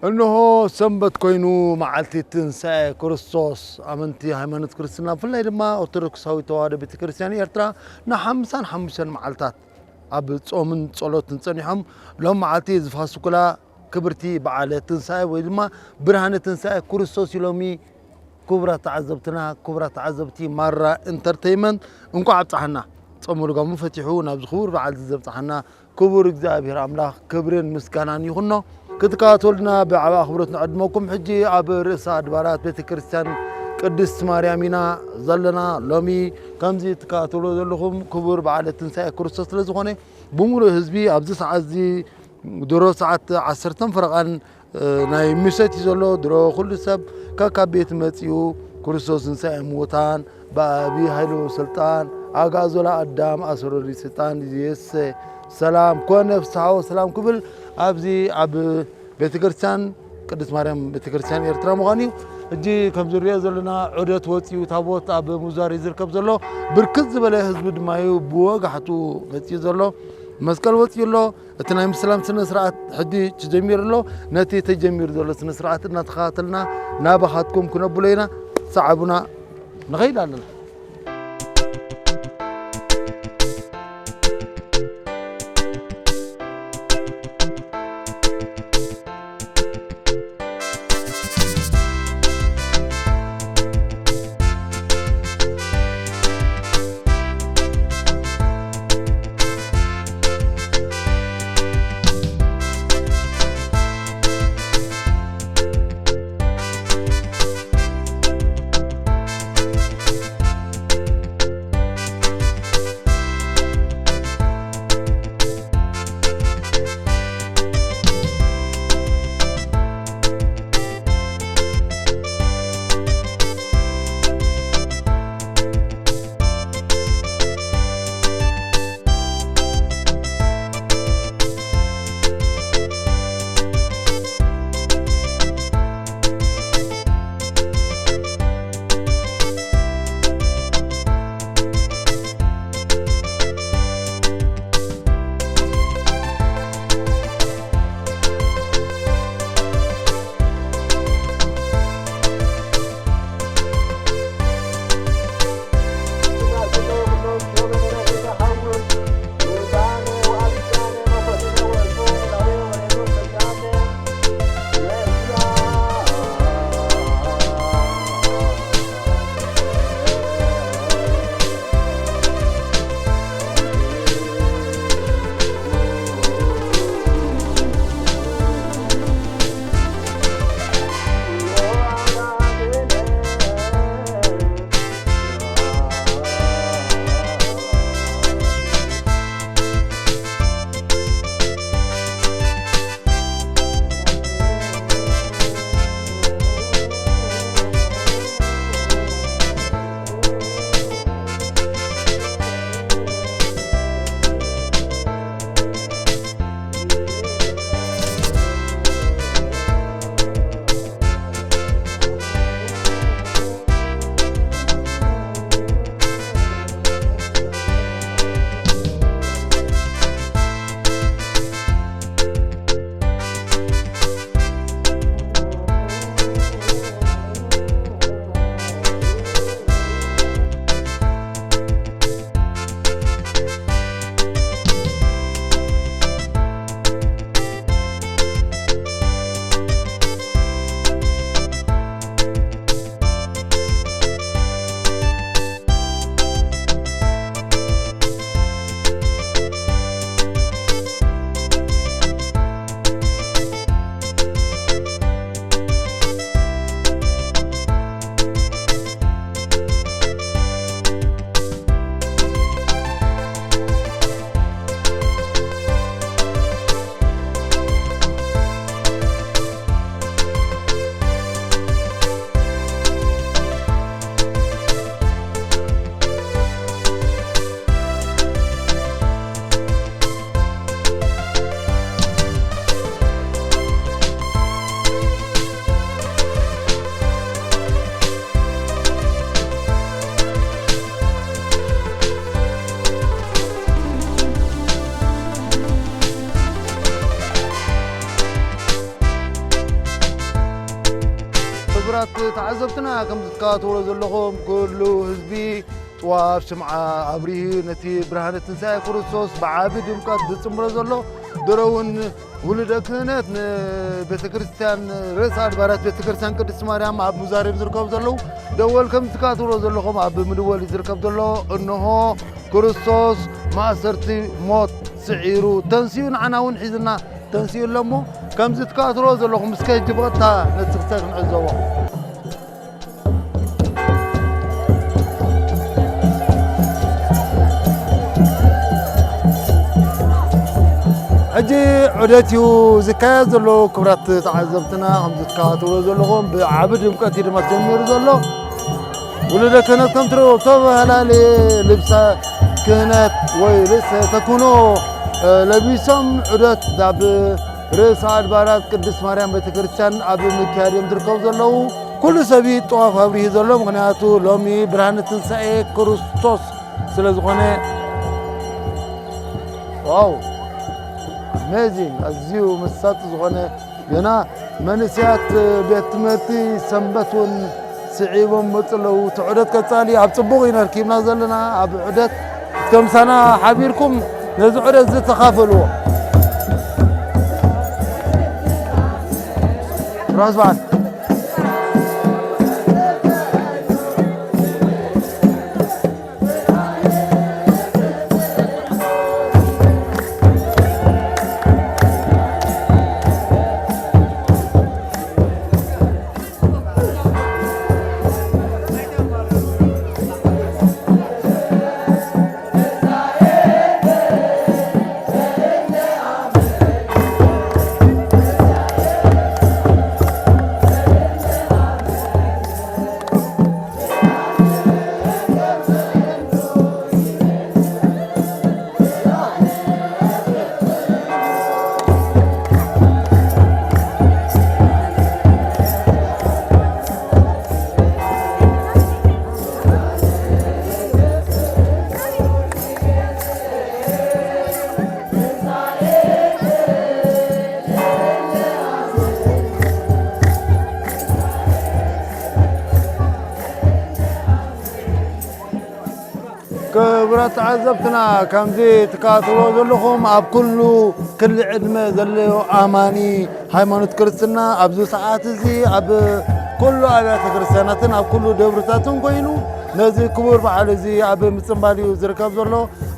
እንሆ ሰንበት ኮይኑ መዓልቲ ትንሳኤ ክርስቶስ። ኣመንቲ ሃይማኖት ክርስትና፣ ብፍላይ ድማ ኦርቶዶክሳዊ ተዋህዶ ቤተክርስትያን ኤርትራ፣ ንሓምሳን ሓሙሽተን መዓልታት ኣብ ጾምን ጸሎትን ጸኒሖም፣ ሎም መዓልቲ ዝፋስኩላ ክብርቲ በዓለ ትንሳኤ ወይ ድማ ብርሃነ ትንሳኤ ክርስቶስ እዩ ሎሚ። ክቡራት ተዓዘብትና፣ ክቡራት ተዓዘብቲ ማራ ኢንተርተይመንት፣ እንቋዕ ኣብጽሓና። ጾም ልጓሙ ፈቲሑ ናብዚ ክቡር በዓል እዚ ዘብጽሓና ክቡር እግዚኣብሔር ኣምላኽ ክብርን ምስጋናን ይኹኖ። ክትከታተሉና ብዓቢ ኣኽብሮት ንዕድመኩም። ሕጂ ኣብ ርእሰ ኣድባራት ቤተ ክርስቲያን ቅድስት ማርያም ኢና ዘለና። ሎሚ ከምዚ ትከታተልዎ ዘለኹም ክቡር በዓለ ትንሳኤ ክርስቶስ ስለ ዝኾነ፣ ብምሉእ ህዝቢ ኣብዚ ሰዓት እዚ ድሮ ሰዓት ዓሰርተን ፈረቓን፣ እ፣ ናይ ምሸት እዩ ዘሎ። ድሮ ኩሉ ሰብ ከካብ ቤት መጺኡ ክርስቶስ ትንሳኤ ሙታን ብኣቢ ኃይሉ ስልጣን ኣግዓዞ ለአዳም አሰሮ ለሰይጣን ይእዜሰ ሰላም ኮነ ፍስሐ ወሰላም ክብል ኣብዚ ኣብ ቤተክርስትያን ቅድስት ማርያም ቤተክርስትያን ኤርትራ ምዃኑ እዩ። ሕጂ ከም ዝሪኦ ዘለና ዑደት ወጺኡ ታቦት ኣብ ምዛር እዩ ዝርከብ ዘሎ። ብርክት ዝበለ ህዝቢ ድማ እዩ ብወጋሕቱ መጺኡ ዘሎ። መስቀል ወጺኡ ኣሎ። እቲ ናይ ምስላም ስነ ስርዓት ሕጂ ተጀሚሩ ኣሎ። ነቲ ተጀሚሩ ዘሎ ስነ ስርዓት እናተኸታተልና ናባኻትኩም ክነብሎ ኢና። ሰዓቡና፣ ንኸይድ ኣለና። ተዓዘብትና፣ ከም ዝትከታተሎ ዘለኹም፣ ኩሉ ህዝቢ ጥዋፍ ሽምዓ ኣብሪሁ ነቲ ብርሃነ ትንሳኤ ክርስቶስ ብዓቢ ድምቀት ዝጽምሮ ዘሎ፣ ድሮ እውን ውሉደ ክህነት ንቤተ ክርስቲያን፣ ርእሰ ኣድባራት ቤተ ክርስቲያን ቅድስት ማርያም ኣብ ሙዛሬብ ዝርከቡ ዘለዉ፣ ደወል ከም ዝትከታተሎ ዘለኹም ኣብ ምድወል ዝርከብ ዘሎ፣ እንሆ ክርስቶስ ማእሰርቲ ሞት ስዒሩ ተንሲኡ፣ ንዓና እውን ሒዝና ተንሲኡ ኣሎ እሞ፣ ከምዚ ትከታተልዎ ዘለኹም፣ እስከ ሕጂ ብቐጥታ ነቲ ክስተት ክንዕዘቦ። ሕጂ ዑደት እዩ ዝካየድ ዘሎ። ክቡራት ተዓዘብትና፣ ከምዚ ትከታተልዎ ዘለኹም፣ ብዓቢ ድምቀት እዩ ድማ ተጀሚሩ ዘሎ። ውሉደ ክህነት ከም ትርእይዎ፣ ብተፈላለየ ልብሰ ክህነት ወይ ርእሰ ተክህኖ፣ እ፣ ለቢሶም ዑደት ናብ ርእሰ ኣድባራት ቅድስት ማርያም ቤተክርስትያን ኣብ ምክያድ እዮም ዝርከቡ ዘለዉ። ኩሉ ሰብ እዩ ጥዋፍ ኣብሪሁ ዘሎ፣ ምኽንያቱ ሎሚ ብርሃነ ትንሳኤ ክርስቶስ ስለ ዝኾነ። ዋው፣ ኣሜዚንግ! ኣዝዩ መሳጢ ዝኾነ፣ ገና መንእሰያት ቤት ትምህርቲ ሰንበት እውን ስዒቦም መጹ ኣለዉ። እቲ ዑደት ቀጻሊ ኣብ ጽቡቕ ኢና ረኪብና ዘለና። ኣብ ዑደት እስከ ምሳና ሓቢርኩም ነዚ ዑደት እዚ ተኻፈልዎ። ራስ በዓል። ክቡራት ተዓዘብትና፣ ከምዚ ትከታተልዎ ዘለኹም፣ ኣብ ኩሉ ክሊ ዕድመ ዘሎ ኣማኒ ሃይማኖት ክርስትና ኣብዚ ሰዓት እዚ ኣብ ኩሉ ኣብያተ ክርስቲያናትን ኣብ ኩሉ ደብርታትን ኮይኑ ነዚ ክቡር በዓል እዚ ኣብ ምጽንባል እዩ ዝርከብ ዘሎ።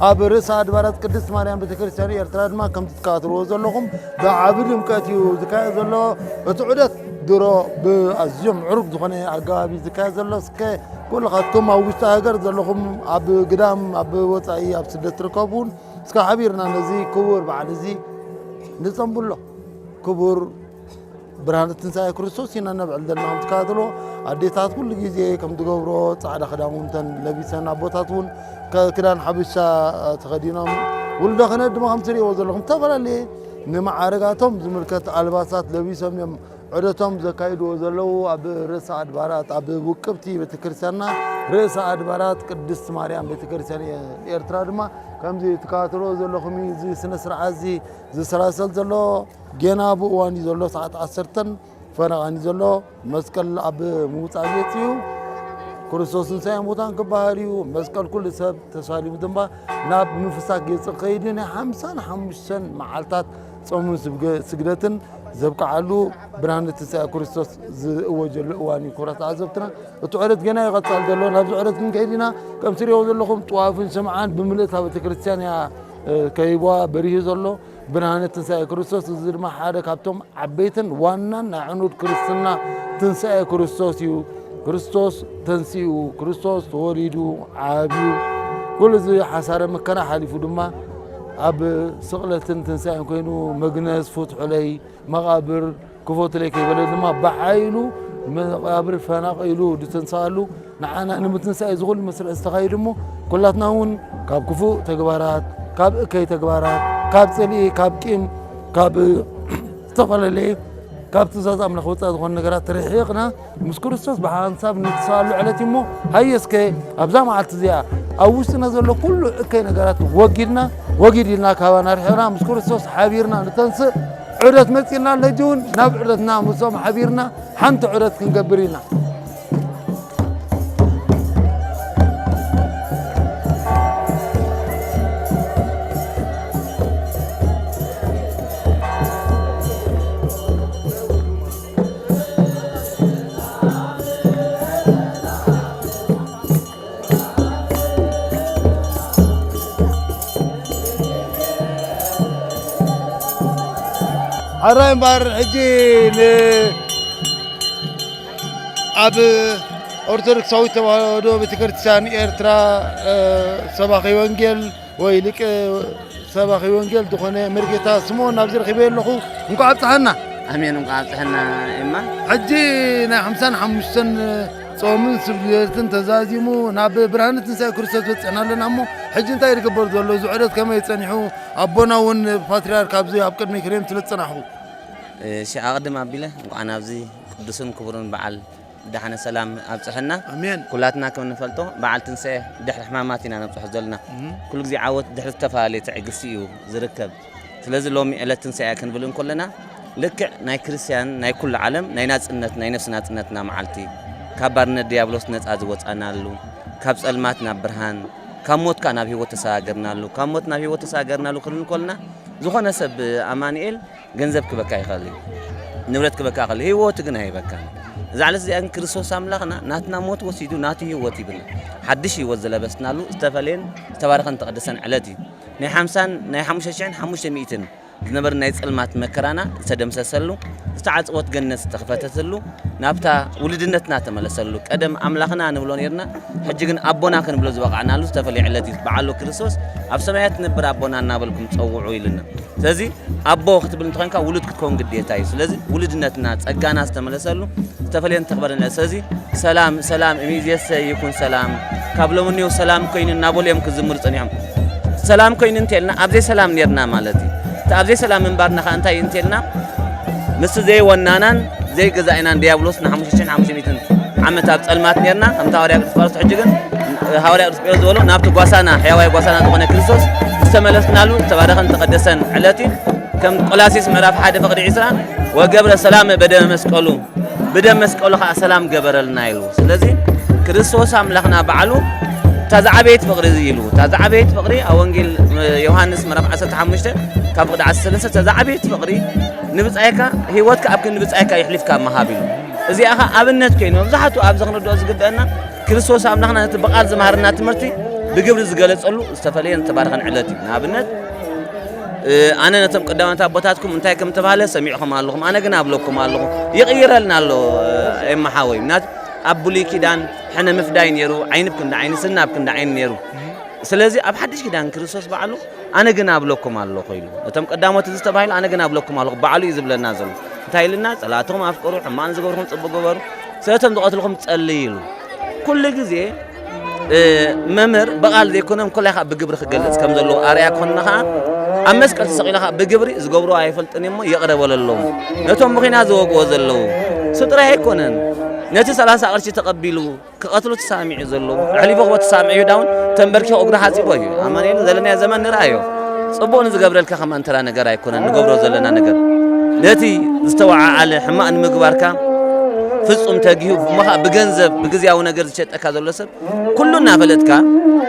ኣብ ርእሰ ኣድባራት ቅድስት ማርያም ቤተክርስትያን ኤርትራ ድማ ከምዚ ትከታተልዎ ዘለኹም ብዓቢ ድምቀት እዩ ዝካየድ ዘሎ። እቲ ዑደት ድሮ ብኣዝዮም ዕሩግ ዝኾነ ኣገባብ እዩ ዝካየድ ዘሎ። እስከ ኩልኻትኩም ኣብ ውሽጢ ሃገር ዘለኹም፣ ኣብ ግዳም፣ ኣብ ወጻኢ፣ ኣብ ስደት ትርከቡ እውን፣ እስከ ሓቢርና ነዚ ክቡር በዓል እዚ ንጸንብሎ። ክቡር ብርሃነ ትንሳኤ ክርስቶስ ኢና ነብዕል ዘለና። ከም ትከታተሎ፣ ኣዴታት ኩሉ ግዜ ከም ትገብሮ ጻዕዳ ክዳን እውን ተን ለቢሰን፣ ኣቦታት እውን ከ-፣ ክዳን ሓበሻ ተኸዲኖም፣ ውሉደ ክህነት ድማ ከም ትርእይዎ ዘለኹም ዝተፈላለየ ንመዓርጋቶም ዝምልከት ኣልባሳት ለቢሶም እዮም ዑደቶም ዘካይድዎ ዘለዉ። ኣብ ርእሰ ኣድባራት፣ ኣብ ውቅብቲ ቤተክርስትያንና ርእሰ ኣድባራት ቅድስት ማርያም ቤተክርስትያን ኤርትራ ድማ ከምዚ ትከታተልዎ ዘለኹም እዩ። እዚ ስነ ስርዓት እዚ ዝሰላሰል ዘሎ ጌና ብእዋን እዩ ዘሎ፣ ሰዓት ዓሰርተን ፈረቓን እዩ ዘሎ። መስቀል ኣብ ምውጻእ ገጽ እዩ። ክርስቶስ ትንሳኤ ሙታን ክበሃል እዩ። መስቀል ኩሉ ሰብ ተሳሊሙ ድማ ናብ ምፍሳክ ገጽ ክኸይድ እዩ። ናይ ሓምሳን ሓሙሽተን መዓልታት ጾምን ስብገ-፣ ስግደትን ዘብቅዓሉ ብርሃነ ትንሳኤ ክርስቶስ ዝእወጀሉ እዋን እዩ። ክቡራት ተዓዘብትና፣ እቲ ዑደት ገና ይቐጻል ዘሎ። ናብዚ ዑደት ክንከይድ ኢና። ከም ትርእይዎ ዘለኹም ጥዋፍን ሽምዓን ብምልእታ ቤተክርስትያን እያ፣ እ፣ ከይቧ በሪሁ ዘሎ። ብርሃነ ትንሳኤ ክርስቶስ፣ እዚ ድማ ሓደ ካብቶም ዓበይትን ዋናን ናይ ዕኑድ ክርስትና ትንሳኤ ክርስቶስ እዩ። ክርስቶስ ተንሲኡ፣ ክርስቶስ ተወሊዱ፣ ዓብዩ። ኩሉ እዚ ሓሳረ መከራ ሓሊፉ ድማ ኣብ ስቕለትን ትንሳኤን ኮይኑ፣ መግነዝ ፍትሑለይ፣ መቓብር ክፈቱለይ ከይበለ ድማ ብሓይሉ መቓብር ፈናቒሉ ዝተንስኣሉ፣ ንዓና ንምትንሳእ እዚ ኩሉ መስርሕ ዝተኻየደ እሞ፣ ኩላትና እውን ካብ ክፉእ ተግባራት፣ ካብ እከይ ተግባራት፣ ካብ ጽልኢ፣ ካብ ቂም፣ ካብ ዝተፈላለየ፣ ካብ ትእዛዝ ኣምላኽ ወጻኢ ዝኾኑ ነገራት ርሒቕና፣ ምስ ክርስቶስ ብሓንሳብ ንትስኣሉ ዕለት እዩ እሞ፣ ሃየ እስከ ኣብዛ መዓልቲ እዚኣ ኣብ ውሽጥና ዘሎ ኩሉ እከይ ነገራት ወጊድና፣ ወጊድ ኢልና ካባና ርሒቕና፣ ምስ ክርስቶስ ሓቢርና ንተንስእ ዑደት መጺእና ኣሎ። ሕጂ እውን ናብ ዑደትና ምስኦም ሓቢርና ሓንቲ ዑደት ክንገብር ኢና። ሕራይ እምበኣር ሕጂ ን-፣ ኣብ ኦርቶዶክሳዊት ተዋህዶ ቤተክርስትያን ኤርትራ፣ እ፣ ሰባኺ ወንጌል ወይ ሊቀ ሰባኺ ወንጌል ዝኾነ መርጌታ ስምኦን ኣብዚ ረኺበዮ ኣለኹ። እንኳዕ ኣብጽሓና። ኣሜን፣ እንኳዕ ኣብጽሐና ኤማ። ሕጂ ናይ ሓምሳን ሓሙሽተን ጾምን ስግደትን ተዛዚሙ ናብ ብርሃነ ትንሳኤ ክርስቶስ በጺሕና ኣለና እሞ፣ ሕጂ እንታይ ዝግበር ዘሎ? እዚ ዑደት ከመይ ጸኒሑ? ኣቦና እውን ፓትርያርክ ኣብዚ ኣብ ቅድሚ ክሬም ስለ ዝጸናሕኹ። እሺ፣ ኣቐድም ኣቢለ እንኳዕ ናብዚ ቅዱስን ክቡርን በዓል ብደሓነ ሰላም ኣብጽሐና። ኣሜን። ኩላትና ከም ንፈልጦ በዓል ትንሳኤ ድሕሪ ሕማማት ኢና ነብጽሖ ዘለና። እም። ኩሉ ግዜ ዓወት ድሕሪ ዝተፈላለየ ትዕግስቲ እዩ ዝርከብ። ስለዚ ሎሚ ዕለት ትንሳኤ ክንብል እንከለና ልክዕ ናይ ክርስትያን ናይ ኩሉ ዓለም ናይ ናጽነት፣ ናይ ነፍሲ ናጽነትና መዓልቲ፣ ካብ ባርነት ዲያብሎስ ነጻ ዝወጻናሉ፣ ካብ ጸልማት ናብ ብርሃን፣ ካብ ሞት ከኣ ናብ ህይወት ተሰጋገርናሉ፣ ካብ ሞት ናብ ህይወት ተሰጋገርናሉ ክንብል እንከለና ዝኾነ ሰብ ኣማኑኤል ገንዘብ ክበካ ይኽእል እዩ፣ ንብረት ክበካ ይኽእል እዩ፣ ህይወቱ ግን ኣይበካን። እዛ ዕለት እዚኣ ግን ክርስቶስ ኣምላኽና ናትና ሞት ወሲዱ ናቱ ህይወት ይብልና። ሓድሽ ህይወት ዝለበስናሉ ዝተፈለየን ዝተባረኸን ዝተቐደሰን ዕለት እዩ። ናይ ሓምሳን ናይ ሓሙሽተ ሽሕን ሓሙሽተ ሚእትን ዝነበረ ናይ ጸልማት መከራና ዝተደምሰሰሉ፣ ዝተዓጸወት ገነት ዝተኸፈተትሉ፣ ናብታ ውልድነትና ተመለሰሉ። ቀደም ኣምላኽና ንብሎ ኔርና፣ ሕጂ ግን ኣቦና ክንብሎ ዝበቓዕናሉ ዝተፈለየ ዕለት እዩ። በዓሉ ክርስቶስ ኣብ ሰማያት ትነብር ኣቦና እናበልኩም ጸውዑ ኢሉና። ስለዚ ኣቦ ክትብል እንተኾይንካ ውሉድ ክትከውን ግዴታ እዩ። ስለዚ ውሉድነትና፣ ጸጋና ዝተመለሰሉ ዝተፈለየ ንተኽበረና። ስለዚ ሰላም፣ ሰላም፣ እምይእዜሰ ይኩን ሰላም፣ ካብ ሎሚ እኒኦ ሰላም ኮይኑ እናበሉ እዮም ክዝምሩ ጸኒሖም። ሰላም ኮይኑ እንተልና ኣብ ዘይሰላም ኔርና ማለት እዩ። እቲ ኣብ ዘይሰላም ምንባርና ኸኣ እንታይ እዩ እንተልና ምስቲ ዘይወናናን ዘይገዛእናን ዲያብሎስ ንሓሙሽተ ሽሕን ሓሙሽተ ሚእትን ዓመት ኣብ ጸልማት ኔርና፣ ከምቲ ሃዋርያ ቅዱስ ጳውሎስ ሕጂ ግን ሃዋርያ ቅዱስ ጴጥሮስ ዝበሎ ናብቲ ጓሳና፣ ሕያዋይ ጓሳና ዝኾነ ክርስቶስ ዝተመለስናሉ ዝተባረኸን ዝተቐደሰን ዕለት እዩ። ከም ቆላሲስ ምዕራፍ ሓደ ፍቕዲ ዕስራ፣ "ወገብረ ሰላም በደመ መስቀሉ፣ ብደም መስቀሉ ኸዓ ሰላም ገበረልና" ኢሉ። ስለዚ ክርስቶስ ኣምላኽና ባዕሉ እታ ዝዓበየት ፍቕሪ እዚ ኢሉ፣ እታ ዝዓበየት ፍቕሪ ኣብ ወንጌል ዮሃንስ ምዕራፍ ዓሰርተ ሓሙሽተ ካብ ፍቕዲ ዓሰርተ ሰለስተ፣ እታ ዝዓበየት ፍቕሪ ንብጻይካ፣ ህይወትካ ኣብ ክንዲ ብጻይካ የሕሊፍካ ምሃብ ኢሉ። እዚኣ ኸዓ ኣብነት ኮይኑ መብዛሕትኡ ኣብዚ ክንርድኦ ዝግበአና ክርስቶስ ኣምላኽና ነቲ ብቓል ዝመሃረና ትምህርቲ ብግብሪ ዝገለጸሉ ዝተፈለየን ዝተባረኸን ዕለት እዩ። ንኣብነት፣ እ፣ ኣነ ነቶም ቀዳሞት ኣቦታትኩም እንታይ ከም ተባህለ ሰሚዕኹም ኣለኹም፣ ኣነ ግን ኣብለኩም ኣለኹ። ይቕይረልና ኣሎ፣ እ፣ ኤማ ሓወይ። ምክንያቱ ኣብ ብሉይ ኪዳን ሕነ ምፍዳይ ነይሩ፣ ዓይኒ ኣብ ክንዲ ዓይኒ፣ ስኒ ኣብ ክንዲ ዓይኒ ነይሩ። ስለዚ ኣብ ሓድሽ ኪዳን ክርስቶስ ባዕሉ ኣነ ግን ኣብለኩም ኣለኹ ኢሉ። ነቶም ቀዳሞት እዚ ተባሂሉ ኣነ ግን ኣብለኩም ኣለኹ ባዕሉ እዩ ዝብለና ዘሎ። እንታይ ኢልና? "ጸላእትኹም ኣፍቅሩ፣ ሕማቕ ንዝገብርኹም ጽቡቕ ግበሩ፣ ስለቶም ዝቐትልኹም ጸልዩ" ኢሉ። ኩሉ ግዜ፣ እ፣ መምህር ብቓል ዘይኮነ፣ እንኮላይ ኸዓ ብግብሪ ክገልጽ ከም ዘለዎ ኣርኣያ ክኾንና ኸዓ፣ ኣብ መስቀል ተሰቒሉ ኸዓ ብግብሪ "ዝገብርዎ ኣይፈልጡን እሞ ይቕረ በለሎም፣ ነቶም ብኲናት ዝወግኦ ዘለዉ" እሱ ጥራይ ኣይኮነን፣ ነቲ ሰላሳ ቅርሺ ተቐቢሉ ክቐትሎ ተሳሚዑ ዘለዉ፣ ኣሕሊፉ ክህቦ ተሳሚዑ፣ ይሁዳ እውን ተንበርኪኹ እግሩ ሓጺቦ እዩ። ኣማኑኤል ዘለናዮ ዘመን ንርኣዮ። ጽቡቕ ንዝገብረልካ ከማን ተራ ነገር ኣይኮነን፣ ንገብሮ ዘለና ነገር። ነቲ ዝተወዓዓለ ሕማቕ ንምግባርካ ፍጹም ተጊሁ፣ እሞ ኸኣ ብገንዘብ፣ ብግዝያዊ ነገር ዝሸጠካ ዘሎ ሰብ፣ ኩሉ እናፈለጥካ፣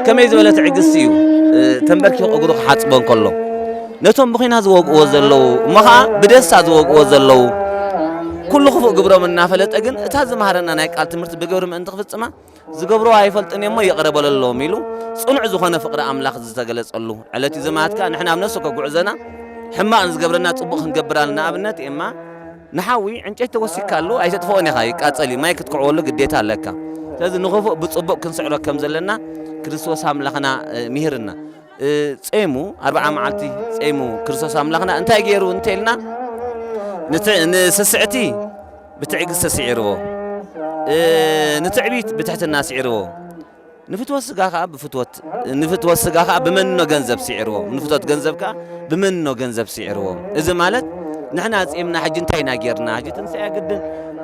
ከመይ ዝበለ ትዕግስቲ እዩ፣ እ፣ ተንበርኪኹ እግሩ ክሓጽቦ እንከሎ። ነቶም ብኲናት ዝወግእዎ ዘለዉ፣ እሞ ኸዓ ብደስታ ዝወግእዎ ዘለዉ፣ ኩሉ ክፉእ ግብሮም እናፈለጠ ግን፣ እታ ዝመሃረና ናይ ቃል ትምህርቲ ብግብሪ ምእንቲ ክፍጽማ፣ "ዝገብርዎ ኣይፈልጡን እሞ ይቕረ በለሎም" ኢሉ ጽኑዕ ዝኾነ ፍቕሪ ኣምላኽ ዝተገለጸሉ ዕለት እዩ። እዚ ማለት ከኣ ንሕና ኣብ ነፍሲ ወከፍ ጉዕዞና ሕማቕ ንዝገብረና ጽቡቕ ክንገብር ኣለና። ንኣብነት ኤማ ንሓዊ ዕንጨይቲ ተወሲካሉ ኣይተጥፍኦን ኢኻ፣ ይቃጸል እዩ። ማይ ክትክዕወሉ ግዴታ ኣለካ። ስለዚ ንኽፉእ ብጽቡቕ ክንስዕሮ ከም ዘለና ክርስቶስ ኣምላኽና፣ እ፣ ምሂርና። እ፣ ጼሙ፣ ኣርብዓ መዓልቲ ጼሙ ክርስቶስ ኣምላኽና እንታይ ገይሩ እንተኢልና፣ ንት-፣ ንስስዕቲ ብትዕግስቲ ስዒርዎ፣ እ፣ ንትዕቢት ብትሕትና ስዒርዎ፣ ንፍትወት ስጋ ኸዓ ብፍትወት፣ ንፍትወት ስጋ ኸዓ ብመኖ ገንዘብ ስዒርዎ፣ ንፍትወት ገንዘብ ከኣ ብመኖ ገንዘብ ስዒርዎ። እዚ ማለት ንሕና ጼምና ሕጂ እንታይ ኢና ጌርና? ሕጂ ትንሳኤ ግድን፣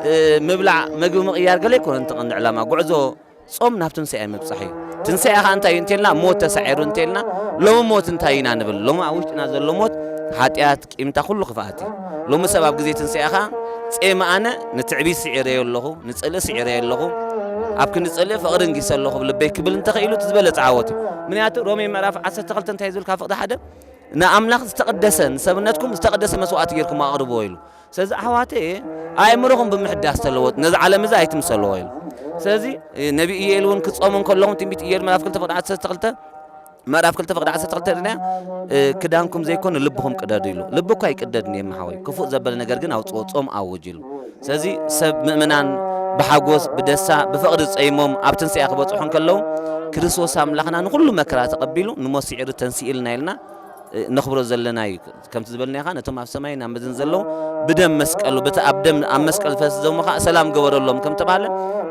እ፣ ምብላዕ፣ መግቢ ምቕያር ገለ ኣይኮነን እቲ ቀንዲ ዕላማ። ጉዕዞ ጾም ናብ ትንሳኤ ምብጻሕ እዩ። ትንሳኤ ኸኣ እንታይ እዩ እንተልና፣ ሞት ተሳዒሩ እንተልና፣ ሎሚ ሞት እንታይ ኢና ንብል? ሎሚ ኣብ ውሽጥና ዘሎ ሞት፣ ሓጢኣት፣ ቂምታ፣ ኩሉ ክፍኣት እዩ። ሎሚ ሰብ ኣብ ግዜ ትንስኤኻ ጼመ ኣነ ንትዕቢት ስዒረዮ ኣለኹ፣ ንጽልኢ ስዒረዮ ኣለኹ፣ ኣብ ክንዲ ጽልኢ ፍቕሪ እንጊሰ ኣለኹ ልበይ ክብል እንተኽኢሉ እቲ ዝበለጸ ዓወት እዩ። ምክንያቱ ሮሜ ምዕራፍ ዓሰርተ ክልተ እንታይ ዝብል ካብ ፍቕዲ ሓደ ንኣምላኽ ዝተቐደሰ ንሰብነትኩም ዝተቐደሰ መስዋዕቲ ጌርኩም ኣቕርብዎ ኢሉ። ስለዚ ኣሕዋተየ ኣእምሮኹም ብምሕዳስ ተለወጡ፣ ነዚ ዓለም እዚ ኣይትምሰልዎ ኢሉ። ስለዚ ነቢ ኢየል እውን ክጾሙ እንከለኹም ትንቢት ኢየል ምዕራፍ ክልተ ፍቕዲ ዓሰርተ ክልተ ምዕራፍ ክልተ ፍቕዲ ዓሰርተ ክልተ ድና ክዳንኩም ዘይኮነ ልብኹም ቅደዱ ኢሉ። ልቢ እኳ ይቅደድ እኒኤ መሓወይ፣ ክፉእ ዘበለ ነገር ግን ኣውፅኦ፣ ጾም ኣውጅ ኢሉ። ስለዚ ሰብ ምእመናን ብሓጎስ ብደስታ ብፍቕሪ ጸይሞም ኣብ ትንስያ ክበጽሑ እንከለዉ ክርስቶስ ኣምላኽና ንኹሉ መከራ ተቐቢሉ ንሞት ስዒሩ ተንስኢልና ኢልና ነኽብሮ ዘለና እዩ። ከምቲ ዝበልናኻ ነቶም ኣብ ሰማይ ናብ ምድርን ዘለዉ ብደም መስቀሉ ብቲ ኣብ ደም ኣብ መስቀል ፈስ ዘሙ ከዓ ሰላም ገበረሎም ከም ተባለ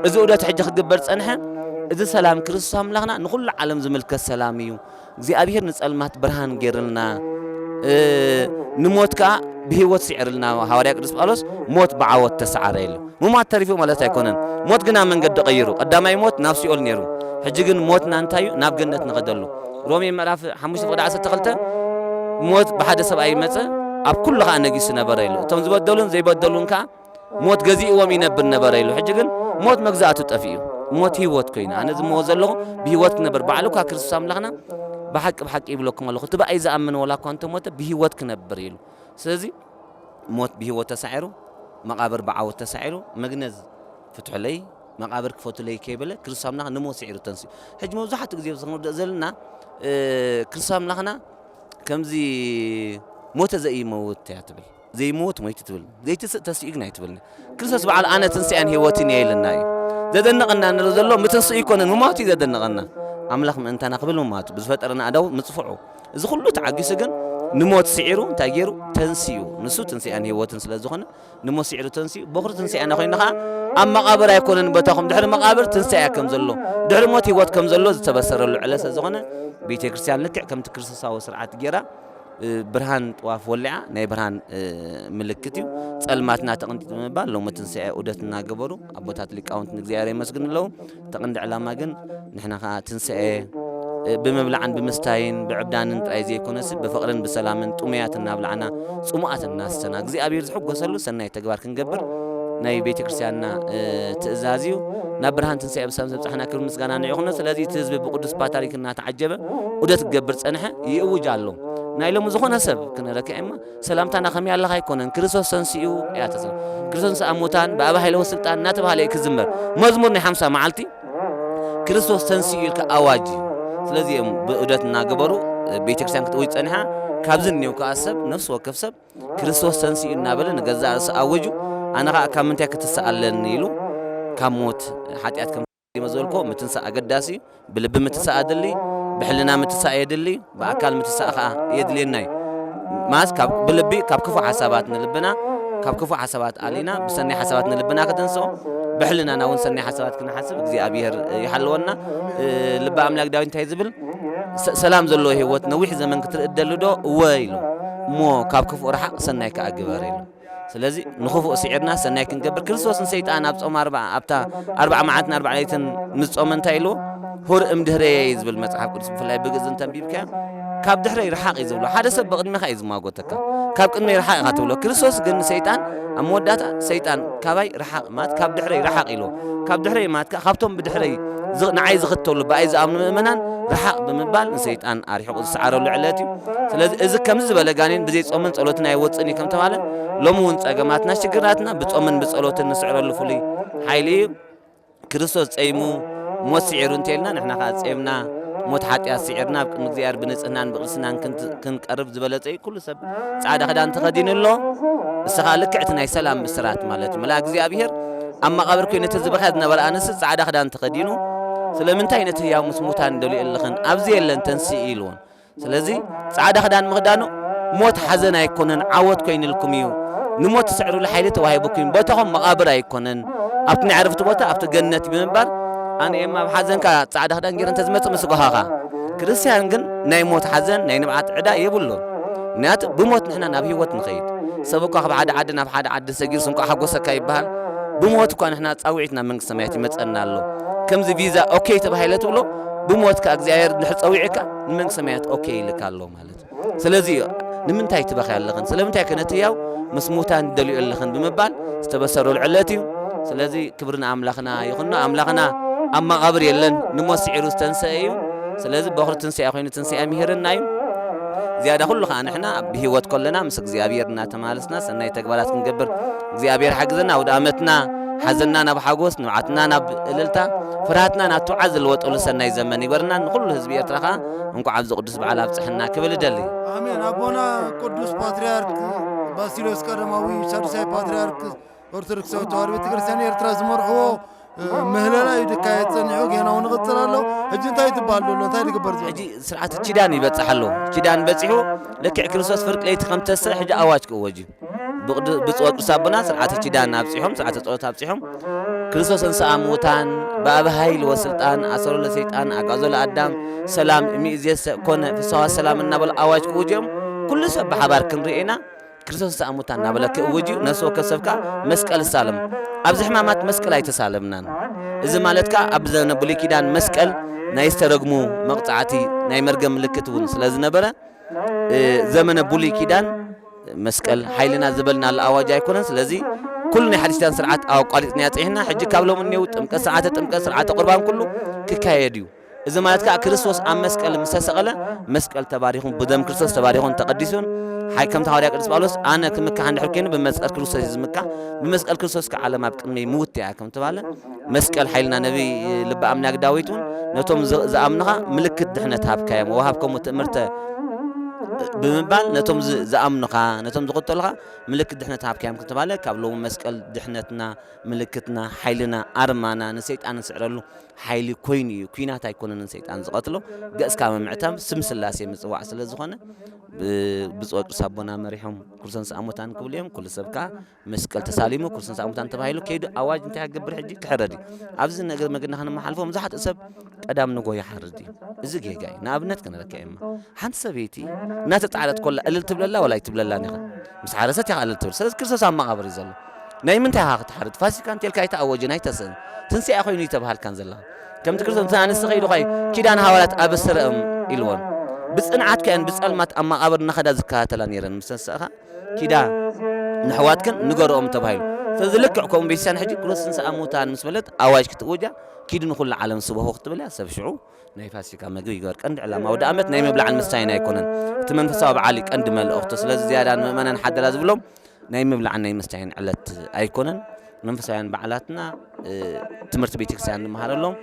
እዚ ዑደት ሕጂ ክግበር ጸንሐ። እዚ ሰላም ክርስቶስ ኣምላኽና ንኹሉ ዓለም ዝምልከት ሰላም እዩ። እግዚኣብሔር ንጸልማት ብርሃን ገይርልና፣ ንሞት ከኣ ብህይወት ስዒርልና። ሃዋርያ ቅዱስ ጳውሎስ ሞት ብዓወት ተሰዓረ ኢሉ። ምሟት ተሪፉ ማለት ኣይኮነን። ሞት ግና መንገዲ ቀይሩ። ቀዳማይ ሞት ናብ ሲኦል ነይሩ። ሕጂ ግን ሞትና እንታይ እዩ? ናብ ገነት ንኸደሉ። ሮሜ ምዕራፍ ሓሙሽተ ፍቕዲ ዓሰርተ ክልተ ሞት ብሓደ ሰብኣይ ይመጸ፣ ኣብ ኩሉ ኸኣ ነጊሱ ነበረ ኢሉ። እቶም ዝበደሉን ዘይበደሉን ከኣ ሞት ገዚእዎም ይነብር ነበረ ኢሉ። ሕጂ ግን ሞት መግዛእቱ ጠፊኡ። ሞት ህይወት ኮይኑ። ኣነ ዝመዎ ዘለኹ ብህይወት ክነብር። ባዕሉ እኳ ክርስቶስ ኣምላኽና ብሓቂ ብሓቂ ይብለኩም ኣለኹ። እቲ ብኣይ ዝኣምን ወላ እኳ እንተሞተ ብህይወት ክነብር ኢሉ። ስለዚ ሞት ብህይወት ተሳዒሩ፣ መቓብር ብዓወት ተሳዒሩ፣ መግነዝ ፍትሑለይ፣ መቓብር ክፈቱለይ ከይበለ ክርስቶስ ኣምላኽ ንሞት ስዒሩ ተንሲኡ። ሕጂ መብዛሕትኡ ግዜ ኣብዚ ክንርድእ ዘለና ክርስቶስ ኣምላኽና ከምዚ ሞተ ዘይመውት እያ ትብል። ዘይመውት ሞይቱ ትብል። ዘይትስእ ተስኡ ግን ኣይትብልን። ክርስቶስ በዓል ኣነ ትንሳኤን ህይወትን እየ ኢልና እዩ። ዘደንቐና ንርኢ ዘሎ ምትንስኡ ይኮነን ምማቱ እዩ ዘደንቐና። ኣምላኽ ምእንታና ክብል ምማቱ ብዝፈጠረና ኣዳው ምጽፍዑ። እዚ ኩሉ ተዓጊሱ ግን ንሞት ስዒሩ እንታይ ገይሩ? ተንሲኡ። ንሱ ትንሳኤን ህይወትን ስለ ዝኾነ ንሞት ስዒሩ ተንሲኡ። በኹሪ ትንሳኤና ኮይኑ ኸዓ ኣብ መቓብር ኣይኮነን ቦታኹም። ድሕሪ መቓብር ትንሳኤ ከም ዘሎ፣ ድሕሪ ሞት ህይወት ከም ዘሎ ዝተበሰረሉ ዕለት ስለ ዝኾነ ቤተ ክርስቲያን ልክዕ ከምቲ ክርስቶሳዊ ስርዓት ገይራ ብርሃን ጥዋፍ ወሊዓ ናይ ብርሃን ምልክት እዩ። ጸልማትና ተቐንጢጡ ብምባል ሎሚ ትንሳኤ ዑደት እናገበሩ ኣቦታት ሊቃውንት ንእግዚኣብሔር የመስግኑ ኣለዉ። እቲ ቀንዲ ዕላማ ግን ንሕና ኸዓ ትንሳኤ ብምብላዕን ብምስታይን ብዕብዳንን ጥራይ ዘይኮነስ ብፍቕርን ብሰላምን ጥሙያት እናብላዕና ጽሙኣት እናስተና እግዚኣብሔር ዝሕጎሰሉ ሰናይ ተግባር ክንገብር ናይ ቤተ ክርስቲያንና ትእዛዝ እዩ። ናብ ብርሃን ትንሳኤ ብሰላም ዘብጽሓና ክብሪ ምስጋና ንዕኡ ይኹን። ስለዚ እቲ ህዝቢ ብቅዱስ ፓትርያርክ እናተዓጀበ ዑደት ክገብር ጸንሐ ይእውጅ ኣሎ። ናይ ሎሚ ዝኾነ ሰብ ክነረካ እማ ሰላምታና ከመይ ኣለኻ ኣይኮነን፣ ክርስቶስ ተንሲኡ እያ ተስለ። ክርስቶስ ተንሥአ እሙታን በአብ ኃይለ ወስልጣን እናተባህለ እዩ ክዝመር። መዝሙር ናይ ሓምሳ መዓልቲ ክርስቶስ ተንሲኡ ኢልካ ኣዋጅ እዩ። ስለዚ እዮም ብዑደት እናገበሩ ቤተክርስትያን ክትእውጅ ጸኒሓ። ካብዚ እኒው ከኣ ሰብ፣ ነፍሲ ወከፍ ሰብ ክርስቶስ ተንሲኡ እናበለ ንገዛእ ርእሱ ኣውጁ። ኣነ ኸኣ ካብ ምንታይ ክትስእ ኣለኒ ኢሉ ካብ ሞት ሓጢኣት ከም ዝበልኮ ምትንሳእ ኣገዳሲ እዩ። ብልቢ ምትሳእ ኣድሊ፣ ብሕልና ምትሳእ የድሊ፣ ብኣካል ምትሳእ ኸኣ የድልየና እዩ። ማለት ካብ ብልቢ ካብ ክፉእ ሓሳባት ንልብና ካብ ክፉእ ሓሳባት ኣሊና ብሰናይ ሓሳባት ንልብና ከተንስኦ፣ ብሕልናና እውን ሰናይ ሓሳባት ክንሓስብ እግዚኣብሔር ይሓልወና። እ፣ ልበ ኣምላክ ዳዊት እንታይ ዝብል? ሰ-፣ ሰላም ዘለዎ ህይወት ነዊሕ ዘመን ክትርኢ ትደሊ ዶ? እወ ኢሉ። እሞ ካብ ክፉእ ርሓቕ ሰናይ ከኣ ግበር ኢሉ። ስለዚ ንኽፉእ ስዒርና ሰናይ ክንገብር ክርስቶስ ንሰይጣን ኣብ ጾም ኣርብዓ ኣብታ ኣርብዓ መዓልትን ኣርብዓ ለይትን ምስ ጾመ እንታይ ኢልዎ? ሁር እምድህረየ እዩ ዝብል መጽሓፍ ቅዱስ። ብፍላይ ብግእዝ እንተንቢብካዮ ካብ ድሕረይ ርሓቕ እዩ ዝብሎ። ሓደ ሰብ ብቕድሜኻ እዩ ዝማጎተካ፣ ካብ ቅድመይ ርሓቕ ኢኻ ትብሎ። ክርስቶስ ግን ንሰይጣን ኣብ መወዳእታ ሰይጣን ካባይ ርሓቕ ማለት ካብ ድሕረይ ርሓቕ ኢልዎ። ካብ ድሕረይ ማለት ከኣ ካብቶም ብድሕረይ ዝ-፣ ንዓይ ዝኽተሉ ብኣይ ዝኣምኑ ምእመናን ርሓቕ ብምባል ንሰይጣን ኣርሒቑ ዝሰዓረሉ ዕለት እዩ። ስለዚ እዚ ከምዚ ዝበለ ጋኔን ብዘይ ጾምን ጸሎትን ኣይወጽእን እዩ ከም ተባለ፣ ሎሚ እውን ጸገማትና ሽግርናትና ብጾምን ብጸሎትን ንስዕረሉ ፍሉይ ሓይሊ እዩ። ክርስቶስ ጸይሙ ሞት ስዒሩ እንተልና ንሕና ከኣ ጸይምና ሞት ሓጢኣት ስዒርና ኣብ ቅድሚ እግዚኣብሔር ብንጽህናን ብቅድስናን ክንት-፣ ክንቀርብ ዝበለጸ እዩ። ኩሉ ሰብ ጻዕዳ ክዳን ተኸዲኑ ኣሎ። እሱ ከኣ ልክዕ እቲ ናይ ሰላም ብስራት ማለት እዩ። መልኣክ እግዚኣብሔር ኣብ መቓብር ኮይኑ እቲ ዝበኽያ ዝነበረ ኣንስቲ ጻዕዳ ክዳን ተኸዲኑ ስለምንታይ ነቲ ህያው ምስ ሙታን ደልዩ ኣለኽን? ኣብዚ የለን ተንስኢ ኢልዎን። ስለዚ ጻዕዳ ክዳን ምኽዳኑ ሞት ሓዘን ኣይኮነን፣ ዓወት ኮይንልኩም እዩ። ንሞት ትስዕሩሉ ሓይሊ ተዋሂቡኩም እዩ። ቦታኹም መቓብር ኣይኮነን። ኣብቲ ናይ ዕረፍቲ ቦታ ኣብቲ ገነት እዩ ብምባል ኣነ እየም ኣብ ሓዘንካ ጻዕዳ ክዳን ገይረ እንተዝመጽእ ምስ ጓሃኻ። ክርስትያን ግን ናይ ሞት ሓዘን ናይ ንብዓት ዕዳ የብሉን። ምክንያቱ ብሞት ንሕና ናብ ህይወት ንኸይድ። ሰብ እኳ ካብ ሓደ ዓዲ ናብ ሓደ ዓዲ ሰጊሩስ እንቋዕ ሓጎሰካ ይበሃል። ብሞት እኳ ንሕና ጻውዒት ናብ መንግስቲ ሰማያት ይመጸና ኣሎ። ከምዚ ቪዛ ኦኬ ተባሂለ ትብሎ፣ ብሞት ከኣ እግዚኣብሔር እንድሕር ጸዊዕካ ንመንግስቲ ሰማያት ኦኬ ይልካ ኣሎ ማለት እዩ። ስለዚ እዩ ንምንታይ ትበኽያ ኣለኽን? ስለምንታይ ከ ነቲ ህያው ምስ ምዉታን ትደልዮ ኣለኽን? ብምባል ዝተበሰረሉ ዕለት እዩ። ስለዚ ክብሪ ንኣምላኽና ይኹኖ። ኣምላኽና ኣብ መቓብር የለን፣ ንሞት ስዒሩ ዝተንሰአ እዩ። ስለዚ በኹሪ ትንሳኤ ኮይኑ ትንሳኤ ምሂርና እዩ። ዝያዳ ኩሉ ኸዓ ንሕና ብህይወት ከለና ምስ እግዚኣብሔር እናተመላለስና ሰናይ ተግባራት ክንገብር እግዚኣብሔር ሓግዘና። ኣውደ ኣመትና ሓዘንና ናብ ሓጎስ፣ ንብዓትና ናብ እልልታ፣ ፍርሃትና ናብ ትብዓት ዝልወጠሉ ሰናይ ዘመን ይግበርና። ንኹሉ ህዝቢ ኤርትራ ኸዓ እንኳዕ ኣብዚ ቅዱስ በዓል ኣብጽሐና ክብል እደሊ። ኣሜን። ኣቦና ቅዱስ ፓትርያርክ ባሲሎስ ቀዳማዊ ሳድሳይ ፓትርያርክ ኦርቶዶክሳዊት ተዋህዶ ቤተክርስትያን ኤርትራ ዝመርሕዎ ምህለላ እዩ ዝካየድ ጸኒሑ፣ ጌና እውን ይቕጽል ኣሎ። ሕጂ እንታይ ትበሃል ዘሎ? እንታይ ዝግበር ዘሎ? ሕጂ ስርዓተ ኪዳን ይበጽሕ ኣሎ። ኪዳን በጺሑ ልክዕ ክርስቶስ ፍርቂ ለይቲ ከም ተስእ ሕጂ ኣዋጅ ክእወጅ እዩ። ብቕዱ-፣ ብፁዕ ወቅዱስ ኣቦና ስርዓተ ኪዳን ኣብጺሖም፣ ስርዓተ ጸሎት ኣብጺሖም፣ ክርስቶስ ተንሥአ እሙታን በአብ ኃይል ወስልጣን አሰሮ ለሰይጣን አግዓዞ ለአዳም ሰላም እምይእዜሰ ኮነ ፍስሐ ሰላም እናበሉ ኣዋጅ ክእውጅ እዮም። ኩሉ ሰብ ብሓባር ክንርኢ ኢና። ክርስቶስ ተንሥአ እሙታን እናበለ ክእውጅ እዩ። ነፍሲ ወከፍ ሰብ ከኣ መስቀል ይሳለም። ኣብዚ ሕማማት መስቀል ኣይተሳለምናን። እዚ ማለት ከኣ ኣብ ዘመነ ብሉይ ኪዳን መስቀል ናይ ዝተረግሙ መቕጻዕቲ ናይ መርገም ምልክት እውን ስለ ዝነበረ፣ እ፣ ዘመነ ብሉይ ኪዳን መስቀል ሓይልና ዝበልናሉ ኣዋጅ ኣይኮነን። ስለዚ ኩሉ ናይ ሓዲሽ ኪዳን ስርዓት ኣቋሪጽናዮ ጸኒሕና። ሕጂ ካብ ሎሚ እኔው ጥምቀት፣ ስርዓተ ጥምቀት፣ ስርዓተ ቁርባን ኩሉ ክካየድ እዩ። እዚ ማለት ከኣ ክርስቶስ ኣብ መስቀል ምስ ተሰቐለ መስቀል ተባሪኹን ብደም ክርስቶስ ተባሪኹን ተቐዲሱን ሓይ-፣ ከምቲ ሃዋርያ ቅዱስ ጳውሎስ ኣነ ክምካሕ እንድሕር ኮይኑ ብመስቀል ክርስቶስ እዩ ዝምካሕ፣ ብመስቀል ክርስቶስ ከኣ ዓለም ኣብ ቅድመይ ምውት እያ ከም ተባለ መስቀል ሓይልና ነቢይ ልበ ኣምላክ ዳዊት እውን ነቶም ዝ-፣ ዝኣምኑኻ ምልክት ድሕነት ሃብካዮም፣ ወሃብከሙ ትእምርተ ብምባል ነቶም ዝ-፣ ዝኣምኑኻ፣ ነቶም ዝኽተሉኻ ምልክት ድሕነት ሃብካዮም ከም ተባለ ካብ ሎሚ መስቀል ድሕነትና፣ ምልክትና፣ ሓይልና፣ ኣርማና ንሰይጣን ንስዕረሉ ሓይሊ ኮይኑ እዩ። ኲናት ኣይኮነንን ሰይጣን ዝቐትሎ፣ ገጽካ ምምዕታም ስም ስላሴ ምጽዋዕ ስለ ዝኾነ ብ-፣ ብፁዕ ወቅዱስ ኣቦና መሪሖም ኩርሰን ሰኣሙታን ክብሉ እዮም። ኩሉ ሰብ ከኣ መስቀል ተሳሊሙ ኩርሰን ሰኣሙታን ተባሂሉ ከይዱ ኣዋጅ እንታይ ክገብር ሕጂ ክሕረድ እዩ። ኣብዚ ነገር መገድና ክንመሓልፎ ብዙሓት ሰብ ቀዳም ንጎ ይሓርድ እዩ። እዚ ጌጋ እዩ። ንኣብነት ክነረካ እየማ። ሓንቲ ሰበይቲ እናተጻዕረት ኮላ እልል ትብለላ ወላ ኣይትብለላን ኢኻ። ምስ ሓረሰት ኢኻ እልል ትብል። ስለዚ ክርስቶስ ኣብ መቓብር እዩ ዘሎ። ናይ ምንታይ ኢኻ ክትሓርድ? ፋሲካ እንተልካ ኣይተኣወጀን ኣይተስእን። ትንሳኤ ኮይኑ እዩ ተባሃልካን ዘለኻ። ከምቲ ክርስቶስ ንስኻ ኢሉ ኸይ ኪዳን ሃዋርያት ኣበሰረኦም ኢልዎን። ብጽንዓት ከኣን ብጸልማት ኣብ መቓብር እናኸዳ ዝከታተላ ነይረን። ምስ ተንሳእኻ ኪዳ ንኣሕዋትክን ንገርኦም ተባሂሉ። ስለዚ ልክዕ ከምኡ ቤተክርስትያን ሕጂ ክርስቶስ ተንሥአ እሙታን ምስ በለት ኣዋጅ ክትእውጃ ኪዱ ንኹሉ ዓለም ስበኹ ክትብል እያ። ሰብ ሽዑ ናይ ፋሲካ መግቢ ይግበር። ቀንዲ ዕላማ ኣውደ ኣመት ናይ ምብላዕን ምስታይን ኣይኮነን። እቲ መንፈሳዊ በዓል እዩ ቀንዲ መልእኽቱ። ስለዚ ዝያዳ ንምእመናን ሓደራ ዝብሎም ናይ ምብላዕን ናይ ምስታይን ዕለት ኣይኮነን። መንፈሳውያን በዓላትና፣ እ፣ ትምህርቲ ቤተክርስትያን ንመሃረሎም፣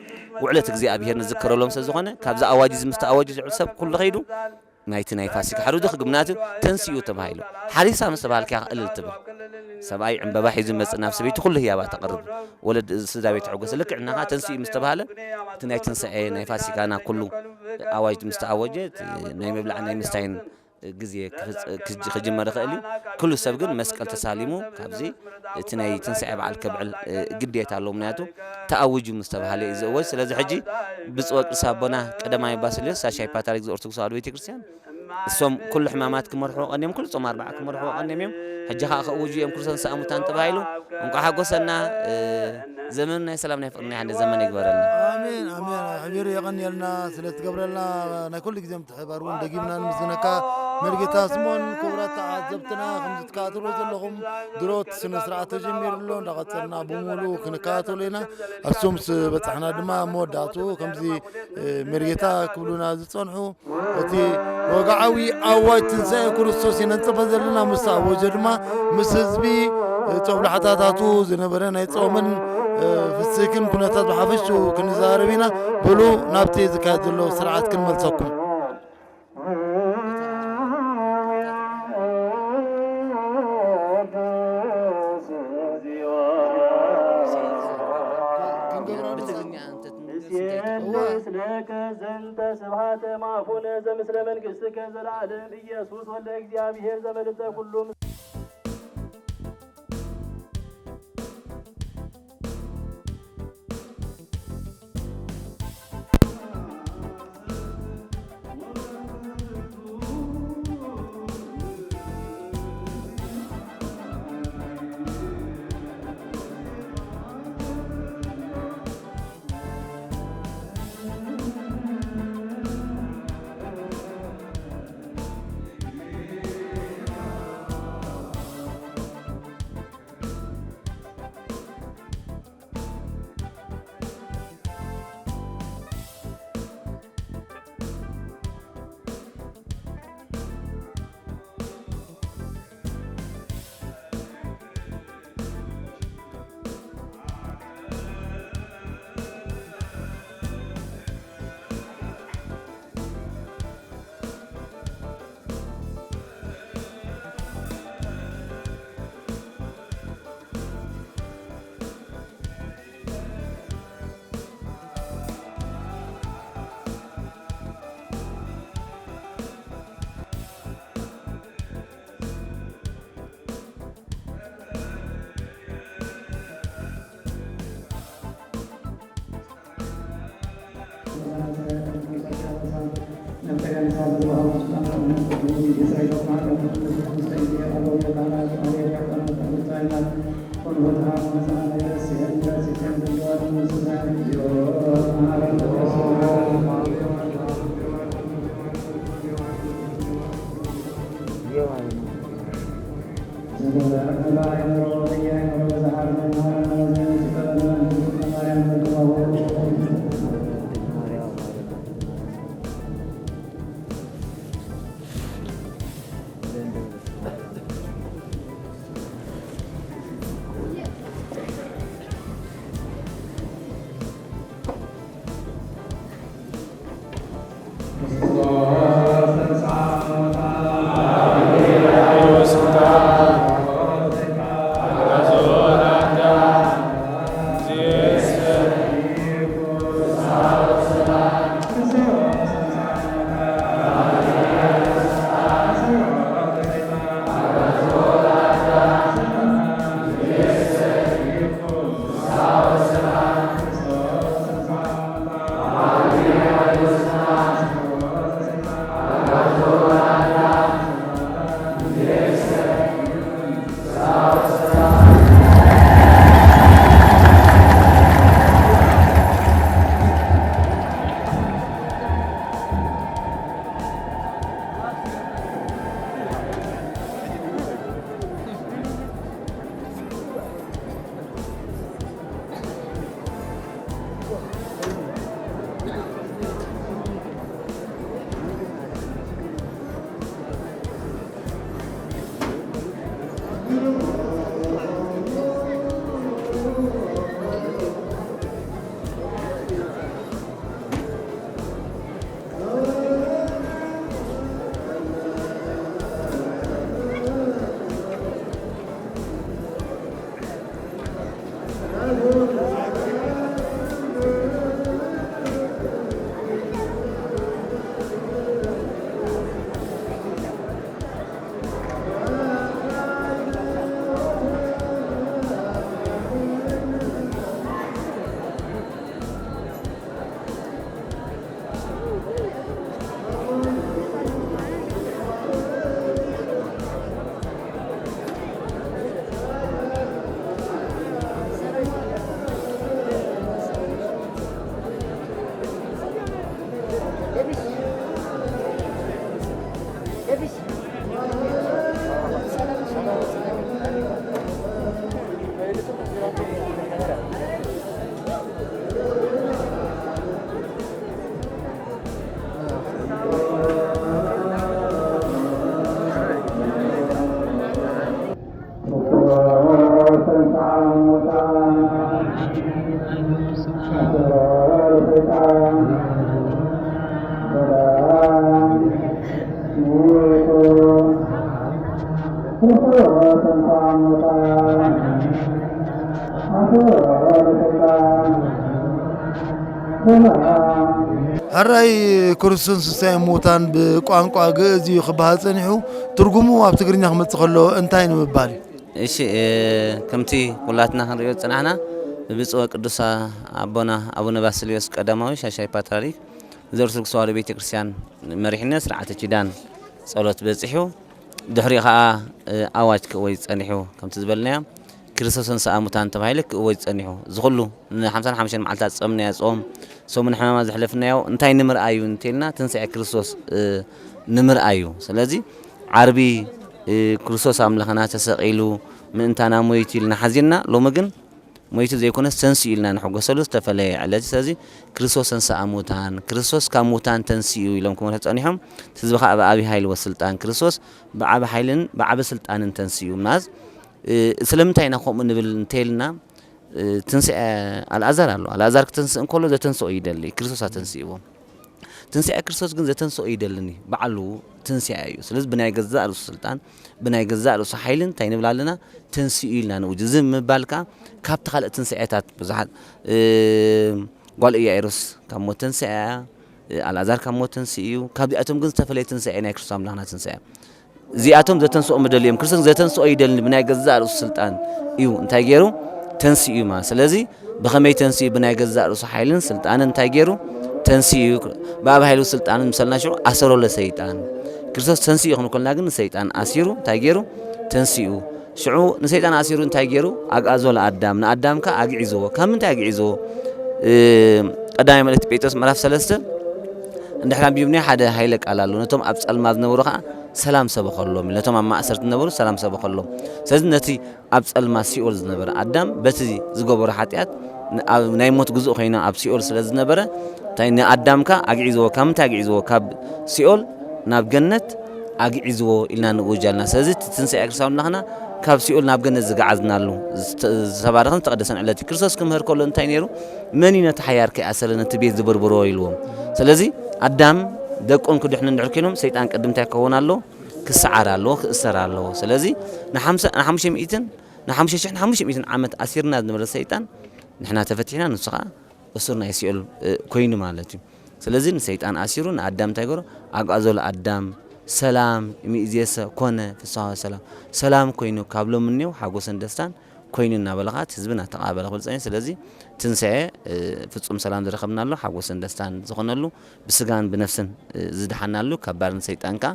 ውዕለት እግዚኣብሔር ንዝከረሎም ስለ ዝኾነ ካብዚ ኣዋጅ እዚ ምስ ተኣወጀ ዝውዕል ሰብ ኩሉ ከይዱ ናይቲ ናይ ፋሲካ ሓሩዲ ክግምናት እዩ። ተንሲኡ ተባሂሉ። ሓሪሳ ምስ ተባሃልካ እልል ትብል። ሰብኣይ ዕምበባ ሒዙ ይመጽእ ናብ ሰበይቲ ኩሉ ህያባ ተቕርብ። ወለድ ስድራ ቤት ይሕጎስ። ልክዕ እናኻ ተንሲኡ ምስ ተባሃለ እቲ ናይ ትንሳኤ ናይ ፋሲካና ኩሉ ኣዋጅ ምስ ተኣወጀ እቲ ናይ ምብላዕ ናይ ምስታይን ግዜ ክፍጽ-፣ ክጅ-፣ ክጅመር ይኽእል እዩ። ኩሉ ሰብ ግን መስቀል ተሳሊሙ ካብዚ እቲ ናይ ትንሳኤ በዓል ከብዕል፣ እ፣ ግዴታ ኣለዎ። ምክንያቱ ተኣዊጁ ምስ ተባሃለ እዩ ዝእወጅ። ስለዚ ሕጂ ብፁዕ ወቅዱስ ኣቦና ቀዳማዊ ባስልዮስ ሳልሳይ ፓትርያርክ ዘኦርቶዶክስ ተዋህዶ ቤተክርስትያን እሶም ኩሉ ሕማማት ክመርሕዎ ቀንዮም፣ ኩሉ ጾም ኣርብዓ ክመርሕዎ ቀንዮም እዮም። ሕጂ ኸኣ ከእውጁ እዮም ክርስቶስ ተንሥአ እሙታን ተባሂሉ። እንቋዕ ሓጎሰና፣ እ፣ ዘመን ናይ ሰላም ናይ ፍቕሪ ናይ ሓድነት ዘመን ይግበረልና። ኣሜን፣ ኣሜን። ኣሕቢሩ የቐንየልና ስለ ትገብረልና ናይ ኩሉ ግዜ ምትሕብባር እውን ደጊምና ንምስግነካ። መርጌታ ስምኦን፣ ክቡራት ተዓዘብትና፣ ከምዚ ትከታተልዎ ዘለኹም ድሮ እቲ ስነ ስርዓት ተጀሚሩ ኣሎ፣ እንዳቐጸልና ብምሉኡ ክንከታተሎ ኢና። ኣሱም ምስ በጻሕና ድማ ኣብ መወዳእትኡ ከምዚ፣ እ፣ መርጌታ ክብሉና ዝጸንሑ እቲ ወግዓዊ ኣዋጅ ትንሳኤ ክርስቶስ ኢና ንጽበ ዘለና። ምስ ኣወጀ ድማ ምስ ህዝቢ ጸብላሕታታቱ ዝነበረ ናይ ጾምን ፍስክን ኩነታት ብሓፈሽኡ ክንዛረብ ኢና። በሉ ናብቲ ዝካየድ ዘሎ ስርዓት ክንመልሰኩም። ብትግርኛ እንተ ትምለስ እንታይ ትኸውን? ወስለከ ዘንተ ስብሐተ ማፉነ ዘምስለ መንግሥትከ ዘለዓለም ኢየሱስ ወልደ እግዚአብሔር ዘመልዕልተ ኩሉ ሕራይ ክርስቶስ ትንሳኤ ሙታን ብቋንቋ ግእዝ እዩ ክበሃል ጸኒሑ፣ ትርጉሙ ኣብ ትግርኛ ክመጽእ ከሎ እንታይ ንምባል እዩ? እሺ፣ እ፣ ከምቲ ኩላትና ክንሪኦ ዝጸናሕና፣ ብብፁዕ ወቅዱስ ኣቦና ኣቡነ ባስልዮስ ቀዳማዊ ሻሻይ ፓትርያርክ ዘኦርቶዶክስ ተዋህዶ ቤተ ክርስቲያን መሪሕነት ስርዓተ ኪዳን ጸሎት በጺሑ፣ ድሕሪኡ ኸኣ፣ እ፣ ኣዋጅ ክእወጅ ጸኒሑ፣ ከምቲ ዝበልናዮ፣ ክርስቶስ ተንሥአ እሙታን ተባሂሉ ክእወጅ ጸኒሑ። እዚ ኹሉ ንሓምሳን ሓሙሽተን መዓልታት ዝጸምናዮ ጾም፣ ሰሙነ ሕማማት ዘሕለፍናዮ እንታይ ንምርኣይ እዩ እንተልና፣ ትንሳኤ ክርስቶስ፣ እ፣ ንምርኣይ እዩ። ስለዚ ዓርቢ፣ እ፣ ክርስቶስ ኣምላኽና ተሰቒሉ ምእንታና ሞይቱ ኢልና ሓዚንና፣ ሎሚ ግን ሞይቱ ዘይኮነስ ተንሲኡ ኢልና ንሕጎሰሉ ዝተፈለየ ዕለት እዩ። ስለዚ ክርስቶስ ተንሥአ እሙታን፣ ክርስቶስ ካብ ሙታን ተንሲኡ ኢሎም ክመርሑ ጸኒሖም። ህዝቢ ኸኣ ብዓቢ ሓይሊ ወስልጣን ክርስቶስ ብዓቢ ሓይልን ብዓቢ ስልጣንን ተንሲኡ። ምናዝ፣ እ፣ ስለምንታይ ኢና ከምኡ ንብል እንተኢልና፣ እ፣ ትንስኤ ኣልኣዛር ኣሎ። ኣልኣዛር ክትንስእ እንከሎ ዘተንስኦ ይደሊ፣ ክርስቶስ ኣተንስእዎ። ትንሳኤ ክርስቶስ ግን ዘተንስኦ ይደልን እዩ። ባዕሉ ትንሳኤ እዩ። ስለዚ ብናይ ገዛእ ርእሱ ስልጣን፣ ብናይ ገዛእ ርእሱ ሓይሊ እንታይ ንብል ኣለና? ተንሲኡ ኢልና ንእውጅ። እዚ ምባል ከኣ ካብቲ ካልእ ትንሳኤታት ብዙሓት፣ እ፣ ጓል ኢያኢሮስ ካብ ሞት ተንስኣ እያ። እ፣ ኣልኣዛር ካብ ሞት ተንስኡ እዩ። ካብዚኣቶም ግን ዝተፈለየ ትንሳኤ ናይ ክርስቶስ ኣምላኽና ትንሳኤ። እዚኣቶም ዘተንስኦ ምደልዮም። ክርስቶስ ዘተንስኦ ይደልን ብናይ ገዛእ ርእሱ ስልጣን እዩ። እንታይ ገይሩ? ተንሲኡ እዩ ማለት። ስለዚ ብኸመይ ተንሲኡ? ብናይ ገዛእ ርእሱ ሓይልን ስልጣንን እንታይ ገይሩ? ተንሲኡ ብኣብ ሓይሉ ስልጣን ምሰልና ሽዑ ኣሰሮ ለሰይጣን። ክርስቶስ ተንሲኡ ክንኮልና ግን ንሰይጣን ኣሲሩ እንታይ ገይሩ? ተንሲኡ። ሽዑ ንሰይጣን ኣሲሩ እንታይ ገይሩ? ኣግኣዞ ለኣዳም፣ ንኣዳም ከኣ ኣግዒዝዎ። ካብ ምንታይ ኣግዒዝዎ? እ፣ ቀዳማይ መልእክቲ ጴጥሮስ ምዕራፍ ሰለስተ እንድሕር ኣንቢብናዮ ሓደ ሃይለ ቃል ኣሎ። ነቶም ኣብ ጸልማ ዝነበሩ ከኣ ሰላም ሰበኸሎም፣ ነቶም ኣብ ማእሰርቲ ዝነበሩ ሰላም ሰበኸሎም። ስለዚ ነቲ ኣብ ጸልማ ሲኦል ዝነበረ ኣዳም በቲ ዝገበሮ ሓጢኣት ን-፣ ኣብ ናይ ሞት ግዙእ ኮይኑ ኣብ ሲኦል ስለ ዝነበረ፣ እንታይ ንኣዳም ከኣ ኣግዒዝዎ። ካብ ምንታይ ኣግዒዝዎ? ካብ ሲኦል ናብ ገነት ኣግዒዝዎ ኢልና ንእውጅ ኣለና። ስለዚ እቲ ትንሳኤ ክርስቶስ ኣምላኽና ካብ ሲኦል ናብ ገነት ዝገዓዝናሉ፣ ዝተ-፣ ዝተባረኸን ዝተቐደሰን ዕለት እዩ። ክርስቶስ ክምህር ከሎ እንታይ ነይሩ? መን እዩ ነቲ ሓያር ከይኣሰረ ነቲ ቤት ዝብርብሮ ኢልዎም። ስለዚ ኣዳም ደቁን ክድሕኑ እንድሕር ኮይኖም ሰይጣን ቅድም እንታይ ክኸውን ኣለዎ? ክሰዓር ኣለዎ፣ ክእሰር ኣለዎ። ስለዚ ንሓምሳ፣ ንሓሙሽተ ሚእትን፣ ንሓሙሽተ ሽሕን ሓሙሽተ ሚእትን ዓመት ኣሲርና ዝነበረ ሰይጣን ንሕና ተፈቲሕና፣ ንሱ ኸዓ እሱር ናይ ሲኦል፣ እ፣ ኮይኑ ማለት እዩ። ስለዚ ንሰይጣን ኣሲሩ ንኣዳም እንታይ ገሮ? ኣግኣዞ ለኣዳም ሰላም እምይእዜሰ ኮነ ፍስሐ ወሰላም። ሰላም ኮይኑ ካብ ሎሚ እኔው ሓጎስን ደስታን ኮይኑ እናበለ ኸዓ እቲ ህዝቢ እናተቐባበለ ክብል ጸኒሑ። ስለዚ ትንሳኤ፣ እ፣ ፍጹም ሰላም ዝረኸብናሉ፣ ሓጎስን ደስታን ዝኾነሉ፣ ብስጋን ብነፍስን፣ እ፣ ዝደሓናሉ፣ ካብ ባርነት ሰይጣን ከኣ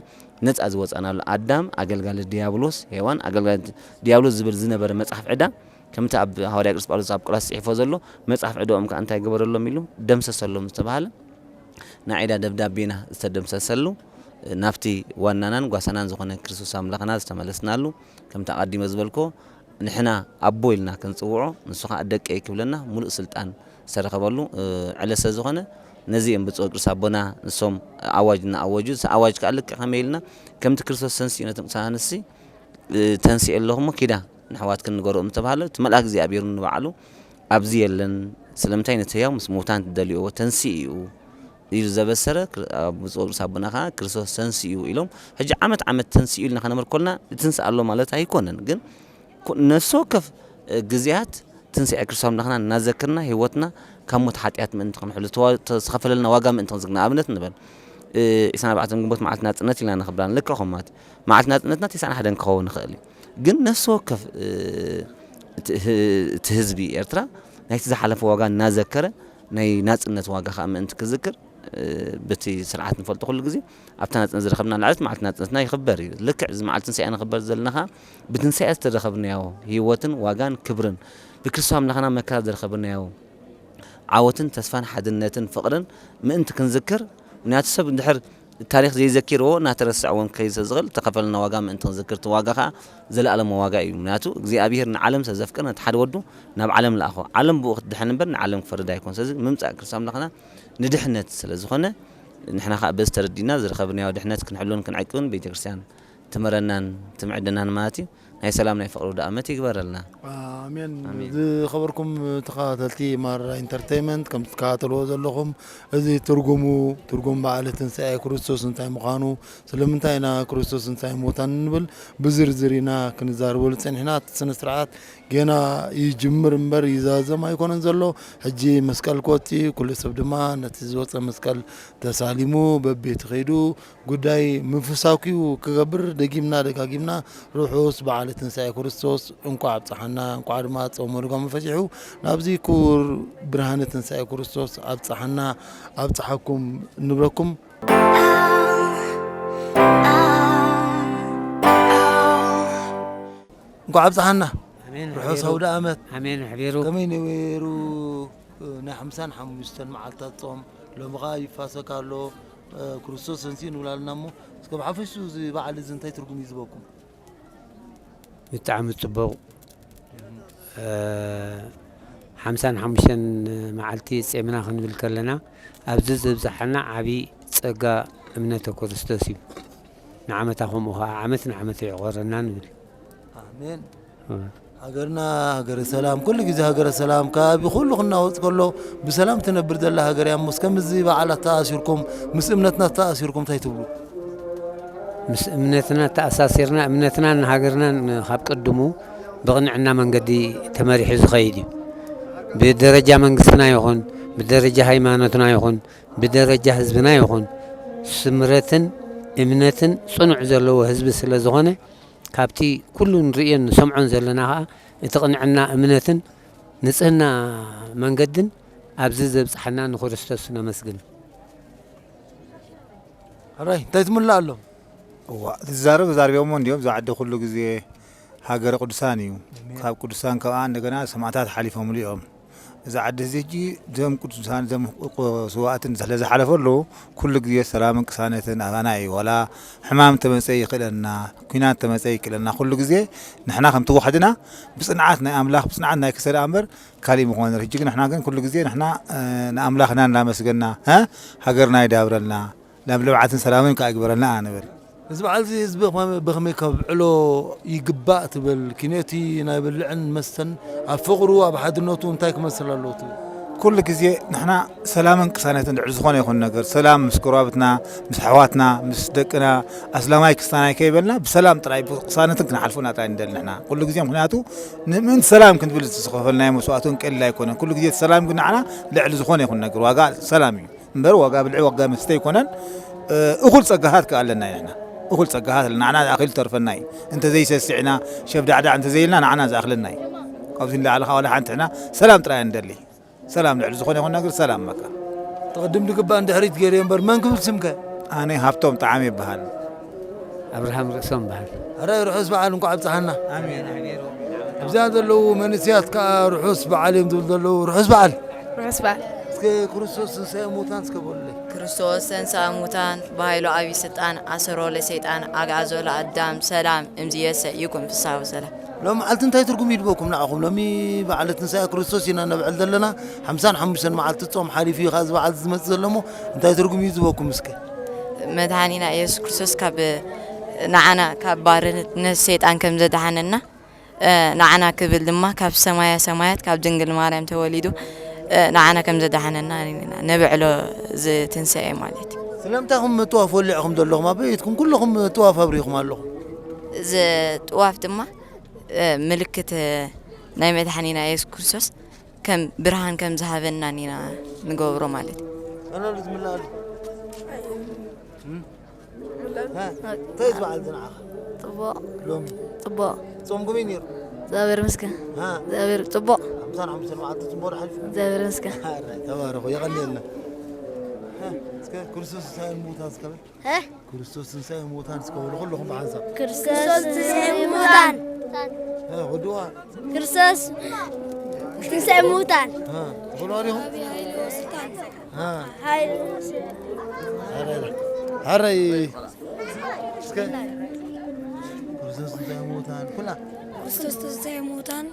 ነጻ ዝወጻናሉ። ኣዳም ኣገልጋሊ ዲያብሎስ፣ ሄዋን ኣገልጋሊ ዲያብሎስ ዝብል ዝነበረ መጽሓፍ ዕዳ፣ ከምቲ ኣብ ሃዋርያ ቅዱስ ጳውሎስ ኣብ ቆላስይስ ጽሒፎ ዘሎ፣ መጽሓፍ ዕዳኦም ከኣ እንታይ ገበረሎም ኢሉ? ደምሰሰሎም ዝተባህለ፣ ናይ ዕዳ ደብዳቤና ዝተደምሰሰሉ፣ ናብቲ ዋናናን ጓሳናን ዝኾነ ክርስቶስ ኣምላኽና ዝተመለስናሉ፣ ከምቲ ኣቐዲመ ዝበልክዎ፣ ንሕና ኣቦ ኢልና ክንጽውዖ፣ ንሱ ኸኣ ደቀይ ክብለና ምሉእ ስልጣን ዝተረኸበሉ፣ እ፣ ዕለት ስለ ዝኾነ፣ ነዚ እዮም ብፁዕ ቅዱስ ኣቦና ንሶም ኣዋጅ እናኣወጁ፣ እዚ ኣዋጅ ከኣ ልክዕ ከመይ ኢልና፣ ከምቲ ክርስቶስ ተንሲኡ ነቶም ቅዱሳን ኣንስቲ፣ እ፣ ተንሲኤ ኣለኹ እሞ ኪዳ ንኣሕዋትክን ንገርኦም ዝተባህለ፣ እቲ መልኣክ እግዚኣብሔር ንባዕሉ ኣብዚ የለን፣ ስለምንታይ ነቲ ህያው ምስ ምዉታን ትደልይዎ? ተንሲኡ እዩ ኢሉ ዘበሰረ፣ ክር-፣ ኣብ ብፁዕ ቅዱስ ኣቦና ከኣ ክርስቶስ ተንሲኡ ኢሎም፣ ሕጂ ዓመት ዓመት ተንሲኡ ኢልና ከነምር ከለና፣ ይትንስእ ኣሎ ማለት ኣይኮነን። ግን ኩ-፣ ነፍሲ ወከፍ፣ እ፣ ግዜያት ትንሳኤ ክርስቶስ ኣምላኽና እናዘከርና፣ ህይወትና ካብ ሞት ሓጢኣት ምእንቲ ክንሕሉ፣ ተዋ-፣ ዝተኸፈለልና ዋጋ ምእንቲ ክንዝክር፣ ንኣብነት ንበል፣ እ፣ ዕስራን ኣርባዕተን ግንቦት መዓልቲ ናጽነት ኢልና ነኽብራ፣ ልክዕ ከምኡ ማለት እዩ። መዓልቲ ናጽነትና ተስዓን ሓደን ክኸውን ይኽእል እዩ። ግን ነፍሲ ወከፍ፣ እ፣ እቲ ህ-፣ እቲ ህዝቢ ኤርትራ ናይቲ ዝሓለፈ ዋጋ እናዘከረ፣ ናይ ናጽነት ዋጋ ከኣ ምእንቲ ክዝክር፣ እ፣ በቲ ስርዓት ንፈልጦ ኩሉ ግዜ ኣብታ ናጽነት ዝረኸብናላ ዕለት መዓልቲ ናጽነትና ይኽበር እዩ። ልክዕ እዚ መዓልቲ ትንሳኤ ንኽበር ዘለና ከኣ ብትንሳኤ ዝተረኸብናዮ ህይወትን ዋጋን ክብርን ብክርስቶስ ኣምላኽና መከራ ዝረኸብናዮ ዓወትን ተስፋን ሓድነትን ፍቕርን ምእንቲ ክንዝክር፣ ምኽንያቱ ሰብ እንድሕር ታሪኽ ዘይዘኪርዎ እናተረስዐ እውን ክኸይድ ስለ ዝኽእል፣ ዝተኸፈለና ዋጋ ምእንቲ ክንዝክር፣ እቲ ዋጋ ኸዓ ዘለኣለማዊ ዋጋ እዩ። ምኽንያቱ እግዚኣብሔር ንዓለም ስለ ዘፍቀረ ነቲ ሓደ ወዱ ናብ ዓለም ለኣኾ። ዓለም ብኡ ክትድሕን እምበር ንዓለም ክፈርድ ኣይኮን። ስለዚ ምምጻእ ክርስቶስ ኣምላኽና ንድሕነት ስለ ዝኾነ፣ ንሕና ኸዓ በዚ ተረዲእና ዝረኸብናዮ ድሕነት ክንሕሉን ክንዕቅብን ቤተ ክርስቲያን ትመረናን ትምዕደናን ማለት እዩ። ናይ ሰላም ናይ ፍቕሪ ውደ ዓመት ይግበረልና። ኣሜን። ኣሜን። ዝኸበርኩም ተኸታተልቲ ማራ ኢንተርቴይመንት፣ ከም ትከታተልዎ ዘለኹም፣ እዚ ትርጉሙ፣ ትርጉም በዓለ ትንሳኤ ክርስቶስ እንታይ ምዃኑ፣ ስለምንታይ ኢና ክርስቶስ እንታይ ሙታን እንብል ብዝርዝር ኢና ክንዛረበሉ ጸኒሕና። እቲ ስነ ስርዓት ጌና ይጅምር እምበር ይዛዘም ኣይኮነን ዘሎ። ሕጂ መስቀል ክወጽእ እዩ። ኩሉ ሰብ ድማ ነቲ ዝወጸ መስቀል ተሳሊሙ በቤቱ ከይዱ ጉዳይ ምፍሳኩ ክገብር ደጊምና ደጋጊምና ርሑስ በዓለ ትንሳኤ ክርስቶስ እንቋዕ ኣብጽሓና፣ እንቋዕ ድማ ጾመ ልጓም ፈሲሑ ናብዚ ክቡር ብርሃነ ትንሳኤ ክርስቶስ ኣብጽሓና፣ ኣብጽሓኩም ንብለኩም። እንቋዕ ኣብጽሓና። ኣሜን። ርሑስ ኣውደ ኣመት። ኣሜን። ኣሕቢሩ። ከመይ ነይሩ ናይ ሓምሳን ሓሙሽተን መዓልታት ጾም? ሎሚ ኸኣ ይፋሰክ ኣሎ፣ እ፣ ክርስቶስ ተንሲኡ ንብል ኣለና እሞ፣ እስከ ብሓፈሽኡ እዚ በዓል እዚ እንታይ ትርጉም እዩ ዝህበኩም? ብጣዕሚ ጽቡቕ። እ፣ ሓምሳን ሓሙሽተን መዓልቲ ጼምና ክንብል ከለና፣ ኣብዚ ዘብዝሓና ዓቢ ጸጋ እምነተ ክርስቶስ እዩ። ንዓመታ ከምኡ ኸዓ ዓመት ንዓመት ይዕቆረና ንብል። ኣሜን። እ። ሃገርና ሃገረ ሰላም፣ ኩሉ ግዜ ሃገረ ሰላም፣ ከባቢ ኩሉ ክናወጽ ከሎ ብሰላም ትነብር ዘላ ሃገር እያ። እሞስ ከምዚ በዓላት ተኣሲርኩም፣ ምስ እምነትና ተኣሲርኩም እንታይ ትብሉ? ምስ እምነትና ተኣሳሲርና፣ እምነትናን ሃገርናን ካብ ቅድሙ ብቕንዕና መንገዲ ተመሪሑ ዝኸይድ እዩ። ብደረጃ መንግስትና ይኹን፣ ብደረጃ ሃይማኖትና ይኹን፣ ብደረጃ ህዝብና ይኹን፣ ስምረትን እምነትን ጽኑዕ ዘለዎ ህዝቢ ስለ ዝኾነ፣ ካብቲ ኩሉ ንርእዮን ንሰምዖን ዘለና ኸኣ፣ እቲ ቅንዕና እምነትን ንጽህና መንገድን ኣብዚ ዘብጽሓና ንክርስቶስ ነመስግን። ሕራይ እንታይ ትምላእ ኣሎ? እዋ፣ እቲ ዝዛረብ ተዛሪቦሞ እንዲዮም። እዛ ዓዲ ኩሉ ግዜ ሃገረ ቅዱሳን እዩ። ካብ ቅዱሳን ከኣ እንደገና ሰማዕታት ሓሊፎምሉ እዮም። እዛ ዓዲ እዚ ሕጂ እዞም ቅዱሳን፣ እዞም ስዋእትን ስለ ዝሓለፉ ኣለዉ፣ ኩሉ ግዜ ሰላምን ቅሳነትን ኣባና እዩ። ዋላ ሕማም ተመጸ ይኽእለና፣ ኲናት ተመጸ ይክእለና፣ ኩሉ ግዜ ንሕና ከምቲ ዋሕድና ብጽንዓት ናይ ኣምላኽ፣ ብጽንዓት ናይ ክሰ ደኣ እምበር ካሊእ ምኾነ። ሕጂ ግን ንሕና ግን ኩሉ ግዜ ንሕና፣ እ፣ ንኣምላኽና እናመስገና፣ እ፣ ሃገርና ይዳብረልና፣ ናብ ልምዓትን ሰላምን ከኣ ይግበረልና ንብል። እዚ በዓል እዚ ህዝቢ ከመ-፣ ብኸመይ ከብዕሎ ይግባእ ትብል? ኪነቲ ናይ ብልዕን መስተን ኣብ ፍቕሩ፣ ኣብ ሓድነቱ እንታይ ክመስል ኣለዎ ትብል? ኩሉ ግዜ ንሕና ሰላምን ቅሳነትን ልዕሊ ዝኾነ ይኹን ነገር፣ ሰላም ምስ ጎረባብትና፣ ምስ ኣሕዋትና፣ ምስ ደቅና፣ ኣስላማይ ክስታናይ ከይበልና ብሰላም ጥራይ ብቅሳነትን ክንሓልፎ ኢና ጥራይ ንደሊ ንሕና። ኩሉ ግዜ ምኽንያቱ ንምእንቲ ሰላም ክንብል ዝተኸፈልናዮ መስዋእቲ እውን ቀሊል ኣይኮነን። ኩሉ ግዜ እቲ ሰላም ግን ንዓና ልዕሊ ዝኾነ ይኹን ነገር ዋጋ ሰላም እዩ። እምበር ዋጋ ብልዒ ዋጋ መስተ ኣይኮነን። እ፣ እኹል ጸጋታት ከኣ ኣለና ኢና። እኹል ጸጋታት ኣለና። ንዓና ዝኣኽል ዝተርፈና እዩ። እንተ ዘይሰሲዕና፣ ሸብዳዕዳዕ እንተ ዘይልና ንዓና ዝኣኽለና እዩ። ካብዚ ንላዕሊ ከኣ ዋላ ሓንቲ ንሕና ሰላም ጥራይ ንደሊ። ሰላም ልዕሊ ዝኾነ ይኹን ነገር ሰላም በቃ። ተቕድም ድግባእ ንድሕሪት ገይሩ እምበር መን ክብል ስምከ? ኣነ ሃብቶም ጣዕም ይበሃል። ኣብርሃም ርእሶም በሃል። ሕራይ ርሑስ በዓል እንኳዕ ኣብጽሓና። ኣሜን፣ ኣሜን። ኣብዚኣ ዘለዉ መንእሰያት ከኣ ርሑስ በዓል እዮም ዝብሉ ዘለዉ። ርሑስ በዓል። ርሑስ በዓል። እስከ ክርስቶስ ትንሳኤ ሙታን እስከ በሉለይ። ክርስቶስ ተንሥአ እሙታን በኃይሉ ዓቢ ሥልጣን አሰሮ ለሰይጣን አግዓዞ ለአዳም ሰላም እምዝየሰ ይኩን ፍስሐ ወሰላም። ሎሚ መዓልቲ እንታይ ትርጉም ይድበኩም ንዓኹም? ሎሚ በዓለ ትንሳኤ ክርስቶስ ኢና ነብዕል ዘለና። ሓምሳን ሓሙሽተን መዓልቲ ጾም ሓሊፉ እዩ። ከዚ በዓል ዝመጽእ ዘሎ እሞ እንታይ ትርጉም እዩ ዝበኩም እስከ? መድኃኒና ኢየሱስ ክርስቶስ ካብ ንዓና ካብ ባርነት ሰይጣን ከም ዘድሓነና፣ እ፣ ንዓና ክብል ድማ ካብ ሰማያ ሰማያት ካብ ድንግል ማርያም ተወሊዱ፣ እ፣ ንዓና ከም ዘድሓነና ነብዕሎ እዚ ትንሳኤ ማለት እዩ። ስለምንታይ ኢኹም ጥዋፍ ወሊዕኹም ዘለኹም? ኣብ ቤትኩም ኩለኹም ጥዋፍ ኣብሪኹም ኣለኹም። እዚ ጥዋፍ ድማ፣ እ፣ ምልክት፣ እ፣ ናይ መድሓኒና የሱስ ክርስቶስ ከም ብርሃን ከም ዝሃበናን ኢና ንገብሮ ማለት እዩ። ኣነ ዝምላእ ኣሎ። እም? ሃ? እንታይ እዩ ዝበዓል ዝንዓኻ? ጽቡቕ። ሎሚ? ጽቡቕ። ጾምኩም እዩ ነይሩ? እግዚኣብሔር ይመስገን። ሃ? እግዚኣብሔር ጽቡቕ። ሓምሳን ሓሙሽተን መዓልቲ ጽምቦ ዶ ሓሊፉ? እግዚኣብሔር ይመስገን። ሃ፣ ተባረኹ፣ የቐንየልና። ሃ? እስከ ክርስቶስ ተንሳኤ እሙታን እስከ በል። ሃ? ክርስቶስ ትንሳኤ ሙታን እስከ በሉ ኩልኹም ብሓንሳብ። ክርስቶስ ትንሳኤ ሙታን። እ፣ ወድዋ። ክርስቶስ ትንሳኤ ሙታን። እ፣ በሉ ኣሪኹም። እ። ሃይ። ሃረይ። ሃረይ። እስከ ክርስቶስ ትንሳኤ ሙታን ኩላ። ክርስቶስ ትንሳኤ ሙታን።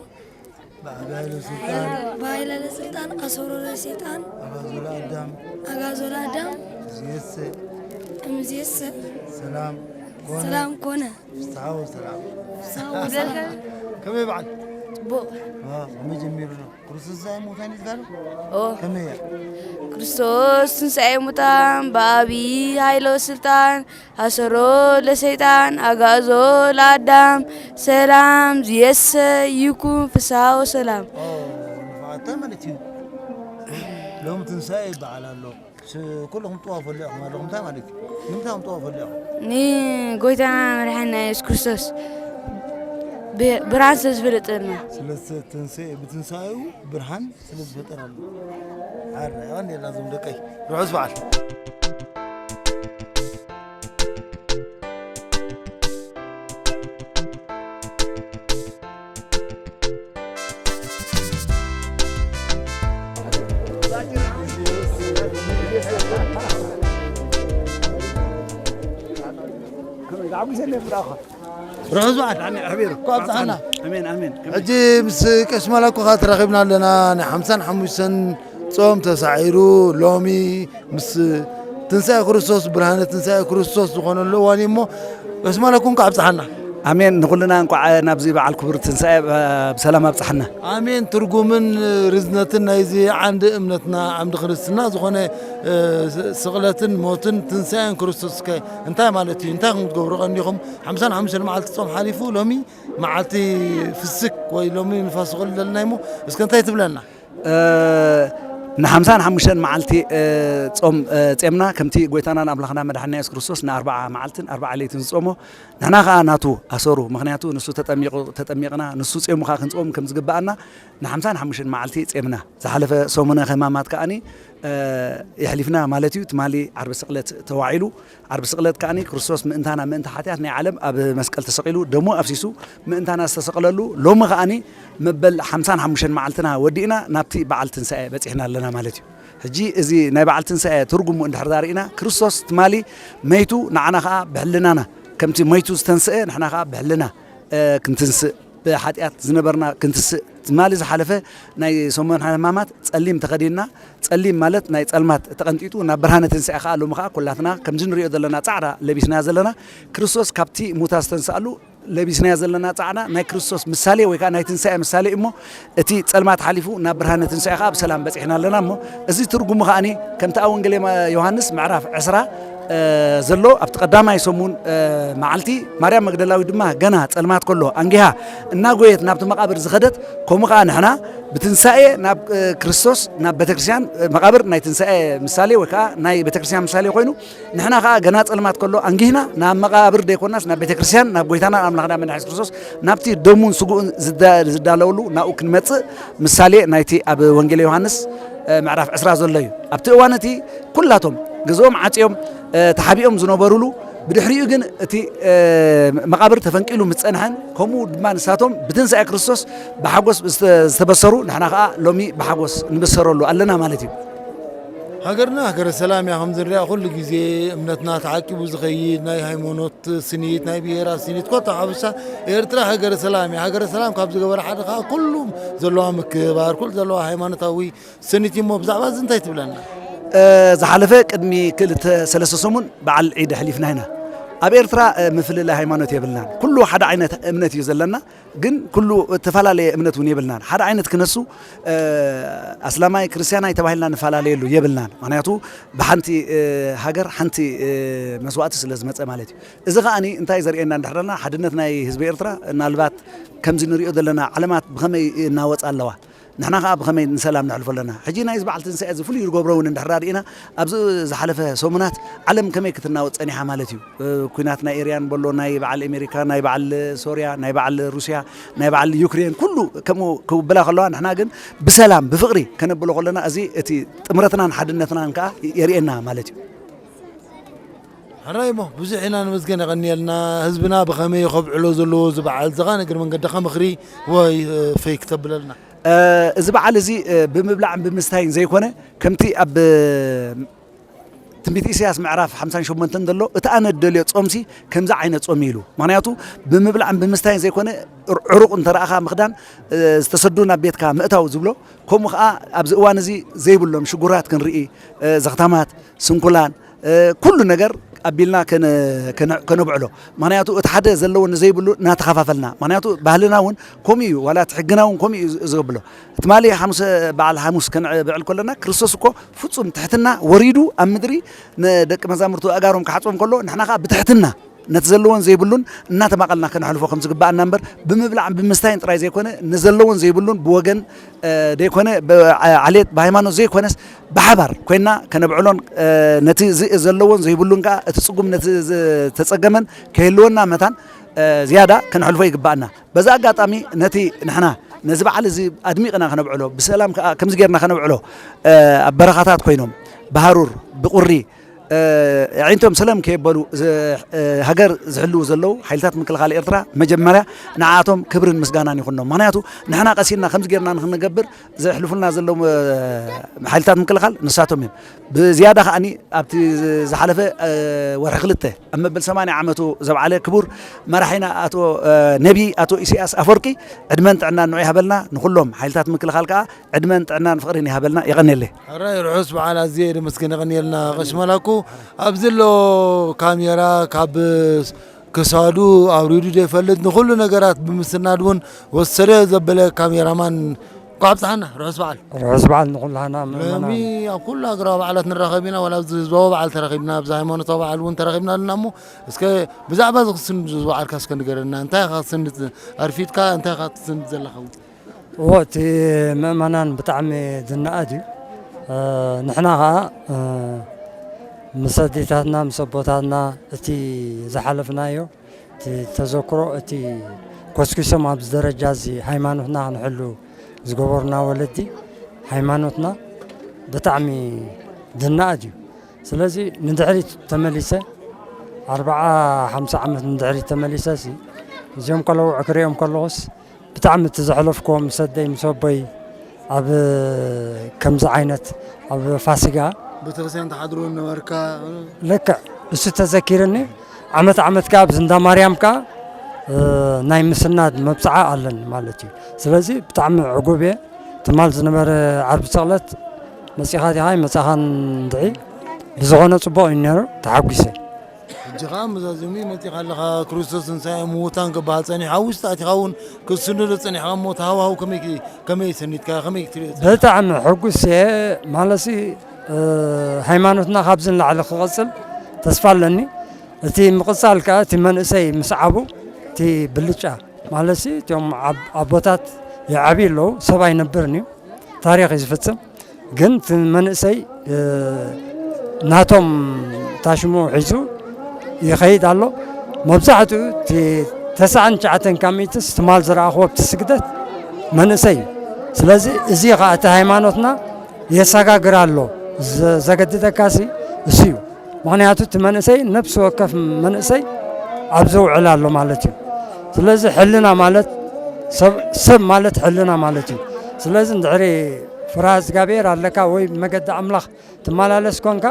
ብዓቢ ኃይለ ሥልጣን ብኃይለ ሥልጣን አሰሮ ለሰይጣን አግዓዞ ለአዳም አግዓዞ ለአዳም እምይእዜሰ እምይእዜሰ ሰላም ኮነ። ሰላም ኮነ። ፍስሓ ወሰላም። ፍስሓ ወሰላም። ከመይ በዓል? ጽቡቕ። ዋ፣ ከመይ ጀሚሩ ነው? ክርስቶስ ትንሳኤ ሙታን እዩ ዝበሃል? ኦ። ከመይ እያ? ክርስቶስ ትንሳኤ ሙታን ብዓቢ ኃይለ ሥልጣን አሰሮ ለሰይጣን አግዓዞ ለአዳም ሰላም እምይእዜሰ ይኩን ፍስሓ ወሰላም። ኦ፣ ንፍዓት እንታይ ማለት እዩ? ሎሚ ትንሳኤ ይበዓል ኣሎ። ስ-፣ ኩልኹም ጥዋፍ ወሊዕኹም ኣለኹም። እንታይ ማለት እዩ? ንምንታይ ኢኹም ጥዋፍ ወሊዕኹም? ንጎይታና መድሓኒና የሱስ ክርስቶስ ብ-፣ ብርሃን ስለ ዝፈለጠልና። ስለ ዝተንስኤ፣ ብትንሳኤኡ ብርሃን ስለ ዝፈጠረሉ። ኣረ፣ የቐንየልና እዞም ደቀይ። ርሑስ በዓል። ርሑስ በዓል። ኣሜን፣ ኣሜን። እንኳዕ ኣብጽሓና። ኣሜን፣ ኣሜን። ሕጂ ምስ ቀሺ መላኩ ከኣ ተራኺብና ኣለና። ናይ ሓምሳን ሓሙሽተን ጾም ተሳዒሩ ሎሚ ምስ ትንሳኤ ክርስቶስ፣ ብርሃነ ትንሳኤ ክርስቶስ ዝኾነሉ እዋን እዩ እሞ፣ ቀሺ መላኩ እንኳዕ ኣብጽሓና። ኣሜን። ንኹልና እንኳዕ ናብዚ በዓል ክቡር ትንሳኤ ብ-፣ ብሰላም ኣብጽሓና። ኣሜን። ትርጉምን ርዝነትን ናይዚ ዓንዲ እምነትና፣ ዓምዲ ክርስትና ዝኾነ፣ እ፣ ስ-፣ ስቕለትን ሞትን ትንሳኤን ክርስቶስ ከ እንታይ ማለት እዩ? እንታይ ኢኹም ትገብሩ ቀኒኹም? ሓምሳን ሓሙሽተን መዓልቲ ጾም ሓሊፉ፣ ሎሚ መዓልቲ ፍስክ ወይ ሎሚ ንፋስ ዝኽእል ዘለና እሞ፣ እስከ እንታይ ትብለና? እ፣ ንሓምሳን ሓሙሽተን መዓልቲ ጾም ጼምና፣ ከምቲ ጎይታናን ኣምላኽና መድሓኒና የሱስ ክርስቶስ ንኣርብዓ መዓልትን ኣርብዓ ለይትን ዝጾሞ፣ ንሕና ኸኣ ናቱ ኣሰሩ። ምኽንያቱ ንሱ ተጠሚቑ፣ ተጠሚቕና፣ ንሱ ጼሙ ኸኣ ክንጾም ከም ዝግብኣና ንሓምሳን ሓሙሽተን መዓልቲ ጼምና። ዝሓለፈ ሰሙነ ሕማማት ከኣኒ የሕሊፍና ማለት እዩ። ትማሊ ዓርቢ ስቕለት ተዋዒሉ። ዓርቢ ስቕለት ከኣኒ ክርስቶስ ምእንታና፣ ምእንቲ ሓጢኣት ናይ ዓለም ኣብ መስቀል ተሰቒሉ፣ ደሙ ኣፍሲሱ ምእንታና ዝተሰቕለሉ፣ ሎሚ ከኣኒ መበል ሓምሳን ሓሙሽተን መዓልትና ወዲእና ናብቲ በዓል ትንሳኤ በጺሕና ኣለና ማለት እዩ። ሕጂ እዚ ናይ በዓል ትንሳኤ ትርጉሙ እንድሕር ዳርኢና፣ ክርስቶስ ትማሊ መይቱ፣ ንዓና ከኣ ብሕልናና ከምቲ መይቱ ዝተንስአ፣ ንሕና ከኣ ብሕልና ክንትንስእ፣ ብሓጢኣት ዝነበርና ክንትስእ፣ ትማሊ ዝሓለፈ ናይ ሰሙን ሕማማት ጸሊም ተኸዲንና፣ ጸሊም ማለት ናይ ጸልማት ተቐንጢጡ፣ ናብ ብርሃነ ትንሳኤ ከኣ ሎሚ ከኣ ኩላትና ከምዚ ንሪኦ ዘለና ጻዕዳ ለቢስናዮ ዘለና፣ ክርስቶስ ካብቲ ሙታ ዝተንስኣሉ ለቢስናዮ ዘለና ጻዕዳ ናይ ክርስቶስ ምሳሌ ወይ ከኣ ናይ ትንሳኤ ምሳሌ እሞ፣ እቲ ጸልማት ሓሊፉ ናብ ብርሃነ ትንሳኤ ከኣ ብሰላም በጺሕና ኣለና እሞ፣ እዚ ትርጉሙ ከኣኒ ከምቲ ኣብ ወንጌል ዮሃንስ ምዕራፍ ዕስራ ዘሎ ኣብቲ ቀዳማይ ሰሙን መዓልቲ ማርያም መግደላዊት ድማ ገና ጸልማት ከሎ ኣንጊሃ እናጎየት ናብቲ መቓብር ዝኸደት፣ ከምኡ ከኣ ንሕና ብትንሳኤ ናብ ክርስቶስ፣ ናብ ቤተክርስትያን፣ መቓብር ናይ ትንሳኤ ምሳሌ ወይ ከኣ ናይ ቤተክርስትያን ምሳሌ ኮይኑ፣ ንሕና ከኣ ገና ጸልማት ከሎ ኣንጊህና ናብ መቓብር ዘይኮናስ ናብ ቤተክርስትያን፣ ናብ ጎይታና ኣምላኽና መድሓኒት ክርስቶስ፣ ናብቲ ደሙን ስግኡን ዝዳ-፣ ዝዳለወሉ ናብኡ ክንመጽእ ምሳሌ ናይቲ ኣብ ወንጌል ዮሃንስ ምዕራፍ ዕስራ ዘሎ እዩ። ኣብቲ እዋን እቲ ኩላቶም ገዝኦም ዓጽዮም ተሓቢኦም ዝነበሩሉ፣ ብድሕሪኡ ግን እቲ መቓብር ተፈንቂሉ ምስ ጸንሐን፣ ከምኡ ድማ ንሳቶም ብትንሳኤ ክርስቶስ ብሓጎስ ዝተበሰሩ፣ ንሕና ከኣ ሎሚ ብሓጎስ ንብሰረሉ ኣለና ማለት እዩ። ሃገርና ሃገረ ሰላም እያ። ከምዚ ንሪኣ ኩሉ ግዜ እምነትና ተዓቂቡ ዝኸይድ፣ ናይ ሃይማኖት ስኒት፣ ናይ ብሄራት ስኒት ኮታ ሓብሳ ኤርትራ ሃገረ ሰላም እያ። ሃገረ ሰላም ካብ ዝገበረ ሓደ ከዓ ኩሉም ዘለዋ ምክብባር፣ ኩሉ ዘለዋ ሃይማኖታዊ ስኒት እሞ ብዛዕባ እዚ እንታይ ትብለና? ዝሓለፈ ቅድሚ ክልተ ሰለስተ ሰሙን በዓል ዒድ ኣሕሊፍና ኢና። ኣብ ኤርትራ ምፍልላይ ሃይማኖት የብልናን። ኩሉ ሓደ ዓይነት እምነት እዩ ዘለና። ግን ኩሉ እተፈላለየ እምነት እውን የብልናን። ሓደ ዓይነት ክነሱ ኣስላማይ ክርስቲያናይ ተባሂልና ንፈላለየሉ የብልናን። ምክንያቱ ብሓንቲ ሃገር ሓንቲ መስዋእቲ ስለ ዝመፀ ማለት እዩ። እዚ ከዓኒ እንታይ ዘርእየና እንድሕር ደለና ሓድነት ናይ ህዝቢ ኤርትራ ምናልባት ከምዚ ንሪኦ ዘለና ዓለማት ብኸመይ እናወፃ ኣለዋ፣ ንሕና ከዓ ብኸመይ ንሰላም ነሕልፎ ኣለና። ሕጂ ናይዚ በዓል ትንሳኤ እዚ ፍሉይ ዝገብሮ እውን እንድሕር ርኢና ኣብዚ ዝሓለፈ ሰሙናት ዓለም ከመይ ክትናወፅ ፀኒሓ ማለት እዩ። ኩናት ናይ ኢርያን በሎ ናይ በዓል ኣሜሪካ ናይ በዓል ሶርያ ናይ በዓል ሩስያ ናይ በዓል ዩክሬን ኩሉ ከምኡ ክውብላ ከለዋ ንሕና ግን ብሰላም ብፍቕሪ ከነብሎ ከለና እዚ እቲ ጥምረትናን ሓድነትናን ከዓ የርእየና ማለት እዩ። ሕራይ እሞ ብዙሕ ኢና ንመስገን የቐንየልና። ህዝብና ብኸመይ ከብዕሎ ዘለዎ እዚ በዓል ዝኻ እግሪ መንገድኻ ምኽሪ ወይ ፈይ ክተብለልና? እዚ በዓል እዚ ብምብላዕን ብምስታይን ዘይኮነ ከምቲ ኣብ ትንቢት ኢሳያስ ምዕራፍ ሓምሳን ሸሞንተን ዘሎ እቲ ኣነ እደልዮ ጾምሲ ከምዚ ዓይነት ጾም እዩ ኢሉ። ምኽንያቱ ብምብላዕን ብምስታይን ዘይኮነ ዕሩቕ እንተ ረኣኻ ምኽዳን ዝተሰዱ ናብ ቤትካ ምእታው ዝብሎ ከምኡ ኸዓ ኣብዚ እዋን እዚ ዘይብሎም ሽጉራት ክንርኢ ዘኽታማት ስንኩላን ኩሉ ነገር ኣቢልና ከነብዕሎ። ምኽንያቱ እቲ ሓደ ዘለዎ ንዘይብሉ እናተኸፋፈልና። ምኽንያቱ ባህልና እውን ከምኡ እዩ፣ ዋላ እቲ ሕግና እውን ከምኡ እዩ ዘብሎ። ትማሊ ሓሙስ በዓል ሓሙስ ከነብዕል ከለና ክርስቶስ እኮ ፍጹም ትሕትና ወሪዱ ኣብ ምድሪ ንደቂ መዛሙርቱ ኣእጋሮም ክሓጽቦም ከሎ ንሕና ከዓ ብትሕትና ነቲ ዘለዎን ዘይብሉን እናተማቐልና ከነሕልፎ ከም ዝግባኣና እምበር ብምብላዕን ብምስታይን ጥራይ ዘይኮነ ንዘለዎን ዘይብሉን ብወገን ዘይኮነ ብዓሌት ብሃይማኖት ዘይኮነስ ብሓባር ኮይና ከነብዕሎን ነቲ ዘለዎን ዘይብሉን ከዓ እቲ ፅጉም ነቲ ዝተፀገመን ከይህልወና መታን ዝያዳ ከነሕልፎ ይግባኣና። በዚ ኣጋጣሚ ነቲ ንሕና ነዚ በዓል እዚ ኣድሚቕና ከነብዕሎ ብሰላም ከዓ ከምዚ ጌርና ከነብዕሎ ኣብ በረኻታት ኮይኖም ብሃሩር ብቁሪ ኣዒንቶም ሰለም ከየበሉ ሃገር ዝሕልዉ ዘለዉ ሓይልታት ምክልኻል ኤርትራ መጀመርያ ንዓኣቶም ክብርን ምስጋናን ይኹኖም። ምኽንያቱ ንሕና ቀሲንና ከምዚ ጌርና ንክንገብር ዘሕልፉልና ዘለዉ ሓይልታት ምክልኻል ንሳቶም እዮም። ብዝያዳ ከዓኒ ኣብቲ ዝሓለፈ ወርሒ ክልተ ኣብ መበል ሰማንያ ዓመቱ ዘብዓለ ክቡር መራሒና ኣቶ ነቢ ኣቶ ኢሳያስ ኣፈወርቂ ዕድመን ጥዕናን ንዑ ይሃበልና። ንኹሎም ሓይልታት ምክልኻል ከዓ ዕድመን ጥዕናን ፍቕርን ይሃበልና። የቐንየለይ። ሕራይ ርሑስ በዓል ኣዝየ ደመስገን የቐንየልና ቀሽ መላኩ። ኣብዚ ኣሎ ካሜራ ካብ ክሳዱ ኣውሪዱ ዘይፈልጥ ንኹሉ ነገራት ብምስናድ እውን ወሰደ ዘበለ ካሜራማን እንኳዕ ኣብፀሓና ርሑስ በዓል። ርሑስ በዓል ንኹላህና ሎሚ ምእመናን። ኣብ ኩሉ ሃገራዊ በዓላት ንራኸብ ኢና ዋላ ኣብዚ ህዝባዊ በዓል ተራኺብና ኣብዚ ሃይማኖታዊ በዓል እውን ተራኺብና ኣለና እሞ እስከ ብዛዕባ እዚ ክስንድ ዝበዓልካ እስከ ንገረና እንታይ ኢኻ ክትስንድ ኣርፊድካ እንታይ ኢኻ ክትስንድ ዘለኻ እውን እዎ እቲ ምእመናን ብጣዕሚ ዝነኣድ እዩ ንሕና ኸዓ፣ እ፣ ምስ ኣዴታትና፣ ምስ ኣቦታትና እቲ ዝሓለፍናዮ፣ እቲ ተዘክሮ፣ እቲ ኮስኪሶም ኣብዚ ደረጃ እዚ ሃይማኖትና ክንሕሉ ዝገበሩና ወለዲ፣ ሃይማኖትና ብጣዕሚ ዝነኣድ እዩ። ስለዚ ንድሕሪት ተመሊሰ፣ ኣርብዓ ሓምሳ ዓመት ንድሕሪት ተመሊሰ ሲ፣ እዚኦም ቆለውዕ ክሪኦም ከለኹስ፣ ብጣዕሚ እቲ ዘሕለፍክዎ ምስ ኣደይ ምስ ኣቦይ ኣብ ከምዚ ዓይነት ኣብ ፋሲጋ ቤተክርስትያን ትሓድሩ ነበርካ? ልክዕ፣ እሱ ተዘኪርኒ። ዓመት ዓመት ከኣ ኣብዚ እንዳ ማርያም ከኣ፣ እ፣ ናይ ምስናድ መብጽዓ ኣለኒ ማለት እዩ። ስለዚ ብጣዕሚ ዕጉብ እየ። ትማል ዝነበረ ዓርቢ ሰቕለት መጺኻ ዲኻ ኣይመጻኻን እንድዒ፣ ብዝኾነ ጽቡቕ እዩ ነይሩ፣ ተሓጒሰ። ሕጂ ኸኣ መዛዘሚ መጺኻ ኣለኻ፣ ክርስቶስ ትንሳኤ ምዉታን ክበሃል ጸኒሑ፣ ኣብ ውሽጢ ኣቲኻ እውን ክትስንዶ ጸኒሕካ እሞ፣ እቲ ሃዋህው ከመይ ክ-፣ ከመይ ሰኒድካዮ? ከመይ ክትሪኦ ጸኒሕካ? ብጣዕሚ ሕጉስ እየ። ማለትሲ፣ እ፣ ሃይማኖትና ካብዚ ንላዕሊ ክቕጽል ተስፋ ኣለኒ። እቲ ምቕጻል ከኣ፣ እቲ መንእሰይ ምስ ዓቡ፣ እቲ ብልጫ፣ ማለትሲ፣ እቶም ዓብ-፣ ኣቦታት ይዓብዩ ኣለዉ፣ ሰብ ኣይነብርን እዩ፣ ታሪኽ እዩ ዝፍጽም። ግን እቲ መንእሰይ፣ እ፣ ናቶም ታሽሙ ሒዙ ይኸይድ ኣሎ። መብዛሕትኡ እቲ ተስዓን ትሽዓተን ካብ ሚእትስ ትማል ዝረኣኽዎ ኣብቲ ስግደት መንእሰይ እዩ። ስለዚ እዚ ኸኣ እቲ ሃይማኖትና የሰጋግር ኣሎ። ዘ-፣ ዘገድደካሲ እሱ እዩ። ምኽንያቱ እቲ መንእሰይ፣ ነፍሲ ወከፍ መንእሰይ ኣብዚ ውዕል ኣሎ ማለት እዩ። ስለዚ ሕልና ማለት ሰብ፣ ሰብ ማለት ሕልና ማለት እዩ። ስለዚ እንድሕሪ ፍርሃ እግዚኣብሔር ኣለካ ወይ ብመገዲ ኣምላኽ ትመላለስ ኮንካ፣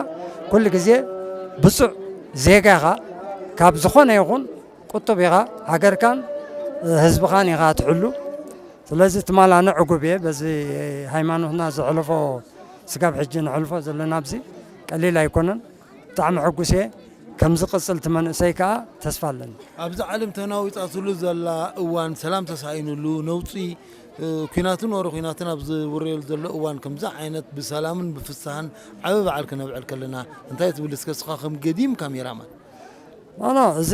ኩሉ ግዜ ብጹዕ ዜጋ ኢኻ፣ ካብ ዝኾነ ይኹን ቁጡብ ኢኻ፣ ሃገርካን ህዝብኻን ኢኻ ትሕሉ። ስለዚ ትማል ኣነ ዕጉብ እየ፣ በዚ ሃይማኖትና ዘሕለፎ ስጋብ ሕጂ ነሕልፎ ዘለና ኣብዚ ቀሊል ኣይኮነን። ብጣዕሚ ሕጉስ እየ። ከም ዝቕጽል እቲ መንእሰይ ከኣ ተስፋ ኣለኒ። ኣብዚ ዓለም ተናዊጻትሉ ዘላ እዋን፣ ሰላም ተሳኢኑሉ፣ ነውጺ፣ እ፣ ኲናትን ወረ ኲናትን ኣብ ዝውረየሉ ዘሎ እዋን፣ ከምዚ ዓይነት ብሰላምን ብፍስሃን ዓቢ በዓል ክነብዕል ከለና፣ እንታይ ትብል እስከ እስኻ ከም ገዲም ካሜራማን? ኖ፣ ኖ፣ እዚ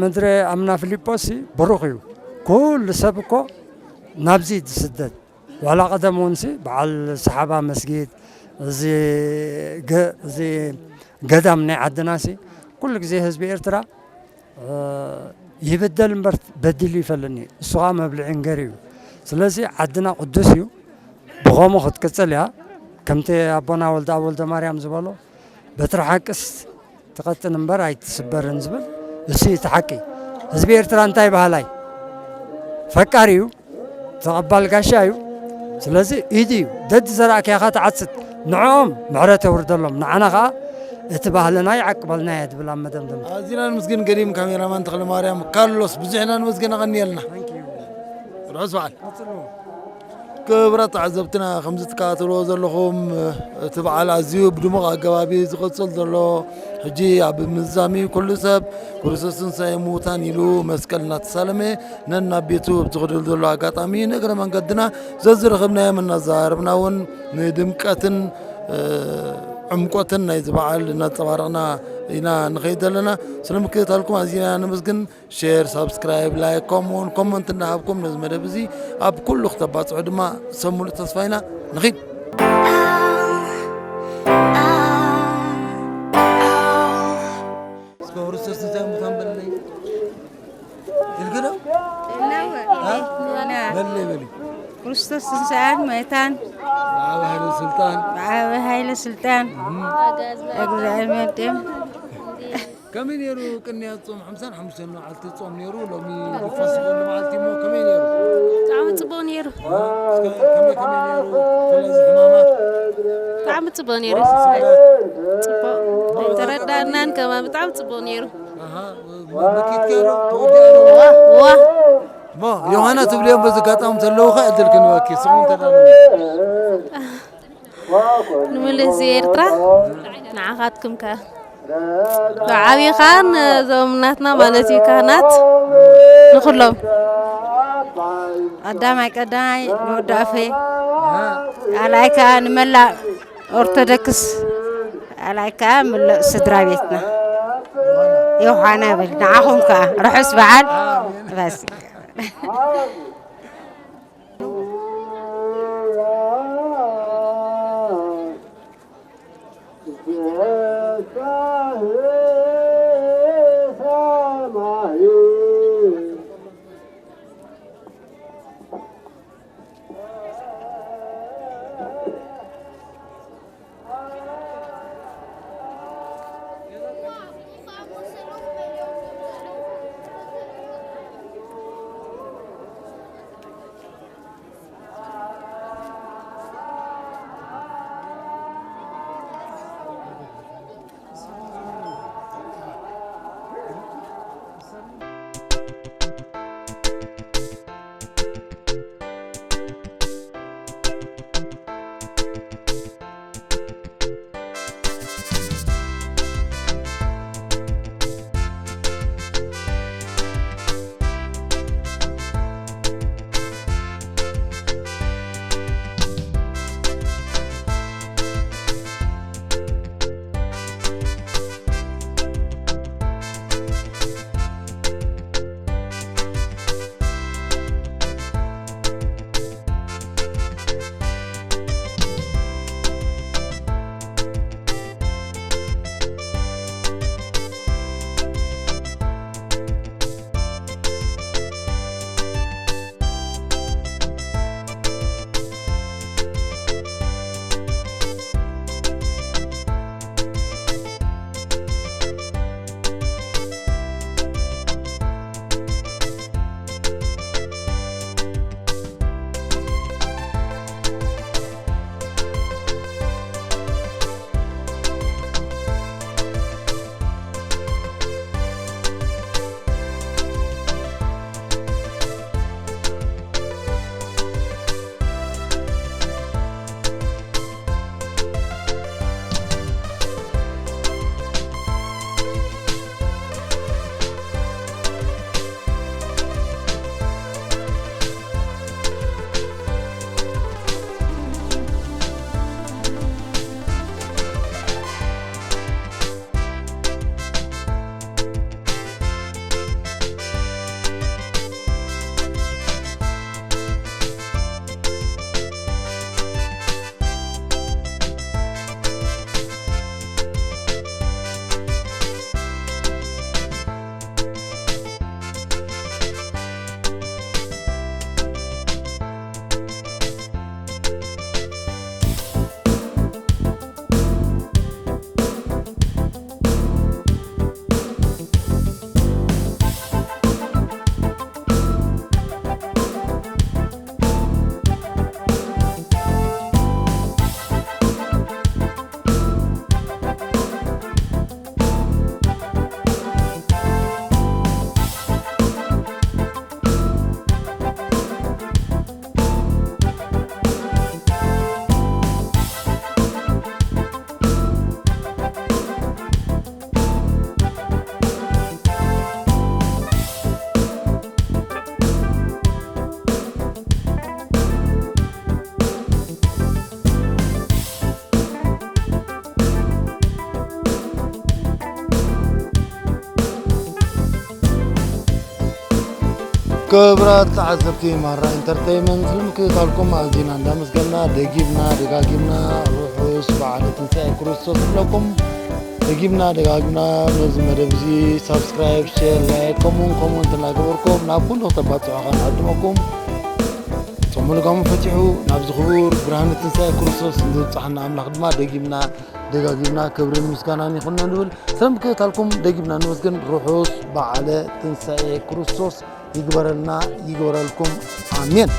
ምድሪ ኣምና ፊሊጶስ ብሩኽ እዩ። ኩሉ ሰብ እኮ ናብዚ ዝስደድ። ዋላ ቀደም እውን ሲ በዓል ሰሓባ መስጊድ፣ እዚ ገ-፣ እዚ ገዳም ናይ ዓድና ሲ ኩሉ ግዜ ህዝቢ ኤርትራ፣ እ፣ ይብደል እምበር በዲሉ ይፈልኒ። እሱ ኸኣ መብልዒ እንገር እዩ። ስለዚ ዓድና ቅዱስ እዩ። ብኸምኡ ክትቅጽል እያ። ከምቲ ኣቦና ወልደኣብ ወልደማርያም ዝበሎ፣ በትሪ ሓቅስ ትቐጥን እምበር ኣይትስበርን ዝብል እሱ እዩ እቲ ሓቂ። ህዝቢ ኤርትራ እንታይ በሃላይ ፈቃሪ እዩ፣ ተቐባል ጋሻ እዩ። ስለዚ ኢድ እዩ፣ ደድ ዘራእካያ ኢኻ ትዓጽድ። ንዕኦም ምሕረት የውርደሎም፣ ንዓና ኸኣ እቲ ባህልና ይዓቅበልና እየ ትብል ኣብ መደምደምታ። ኣዚና ንመስግን ገዲም ካሜራማን ተኽለማርያም ካርሎስ፣ ብዙሕ ኢና ንመስግን፣ ኣቐንየልና። ርሑስ በዓል። ክቡራት ተዓዘብትና፣ ከምዚ ትከታተልዎ ዘለኹም፣ እቲ በዓል ኣዝዩ ብድሙቕ ኣገባብ እዩ ዝቕጽል ዘሎ። ሕጂ ኣብ ምዛም እዩ ኩሉ ሰብ፣ ክርስቶስ ትንሳኤ ምዉታን ኢሉ መስቀል እናተሳለመ ነናብ ቤቱ ኣብ ዝኸደሉ ዘሎ ኣጋጣሚ፣ ንእግረ መንገድና ዘዝረኸብናዮም እናዘራረብና እውን ንድምቀትን፣ እ፣ ዕምቆትን ናይዚ በዓል እናንጸባረቕና ኢና ንኸይድ ዘለና። ስለ ምክትታልኩም ኣዚና ነመስግን። ሼር፣ ሳብስክራይብ፣ ላይክ፣ ከምኡውን ኮመንት እናሃብኩም ነዚ መደብ እዚ ኣብ ኩሉ ክተባጽሑ ድማ ሰብ ሙሉእ ተስፋ ኢና። ንኺድ። እስከ ክርስቶስ ትንሳኤ ሙታን በለለይ። ኢልኪ ዶ? በለለይ በሊ። ክርስቶስ ትንሳኤን መታን። ብዓቢ ሃይለ ስልጣን። ብዓቢ ሃይለ ስልጣን። እም። ኣግዛብሔር መድም። ከመይ ነይሩ ቅንያት ጾም ሓምሳን ሓሙሽተን መዓልቲ ጾም ነይሩ? ሎሚ ዝፈስሰሉ መዓልቲ እሞ ከመይ ነይሩ? ብጣዕሚ ጽቡቕ ነይሩ። እስከ ከመይ ከመይ ነይሩ? ብፍላይ እዚ ሕማማት? ብጣዕሚ ጽቡቕ ነይሩ። ጽቡቕ። ኣይተረዳእናን ከማን ብጣዕሚ ጽቡቕ ነይሩ። ኣሃ፣ መኪትካ ዶ? ተወዲኣ ዶ? ዋ፣ ዋ። እሞ ዮሃና ትብልዮም በዚ ኣጋጣሚ ዘለዉ ኸ ዕድል ክንበኪ፣ ስኹም ተዳለዉ። ንምልእቲ ኤርትራ ንዓኻትኩም ከ ብዓብዪ ኸኣ ነዞም ናትና ማለት እዩ ካህናት ንኹሎም ቀዳማይ ቀዳማይ ንወዲ ኣፈይ ካልኣይ ከኣ ንመላእ ኦርቶዶክስ ካልኣይ ከኣ ምሉእ ስድራ ቤትና ዮሃና ብል ንዓኹም ከኣ ርሑስ በዓል ፋሲካ። ክብራት ተዓዘብቲ ማራ ኢንተርተይመንት፣ ንምክትታልኩም ኣዚና እንዳመስገና፣ ደጊምና ደጋጊምና ርሑስ በዓለ ትንሳኤ ክርስቶስ ንብለኩም። ደጊምና ደጋጊምና ነዚ መደብ እዚ ሳብስክራይብ፣ ሼር፣ ላይክ፣ ከምኡውን ኮመንት እናገበርኩም ናብ ኩሉ ክተባፅሑ ከነዕድመኩም። ጾም ልጓሙ ፈቲሑ ናብዚ ክቡር ብርሃነ ትንሳኤ ክርስቶስ ንዝብፅሓና ኣምላኽ ድማ ደጊምና ደጋጊምና ክብርን ምስጋናን ይኹን ንብል። ስለምክትታልኩም ደጊምና ነመስግን። ርሑስ በዓለ ትንሳኤ ክርስቶስ ይግበረልና ይግበረልኩም። ኣሜን።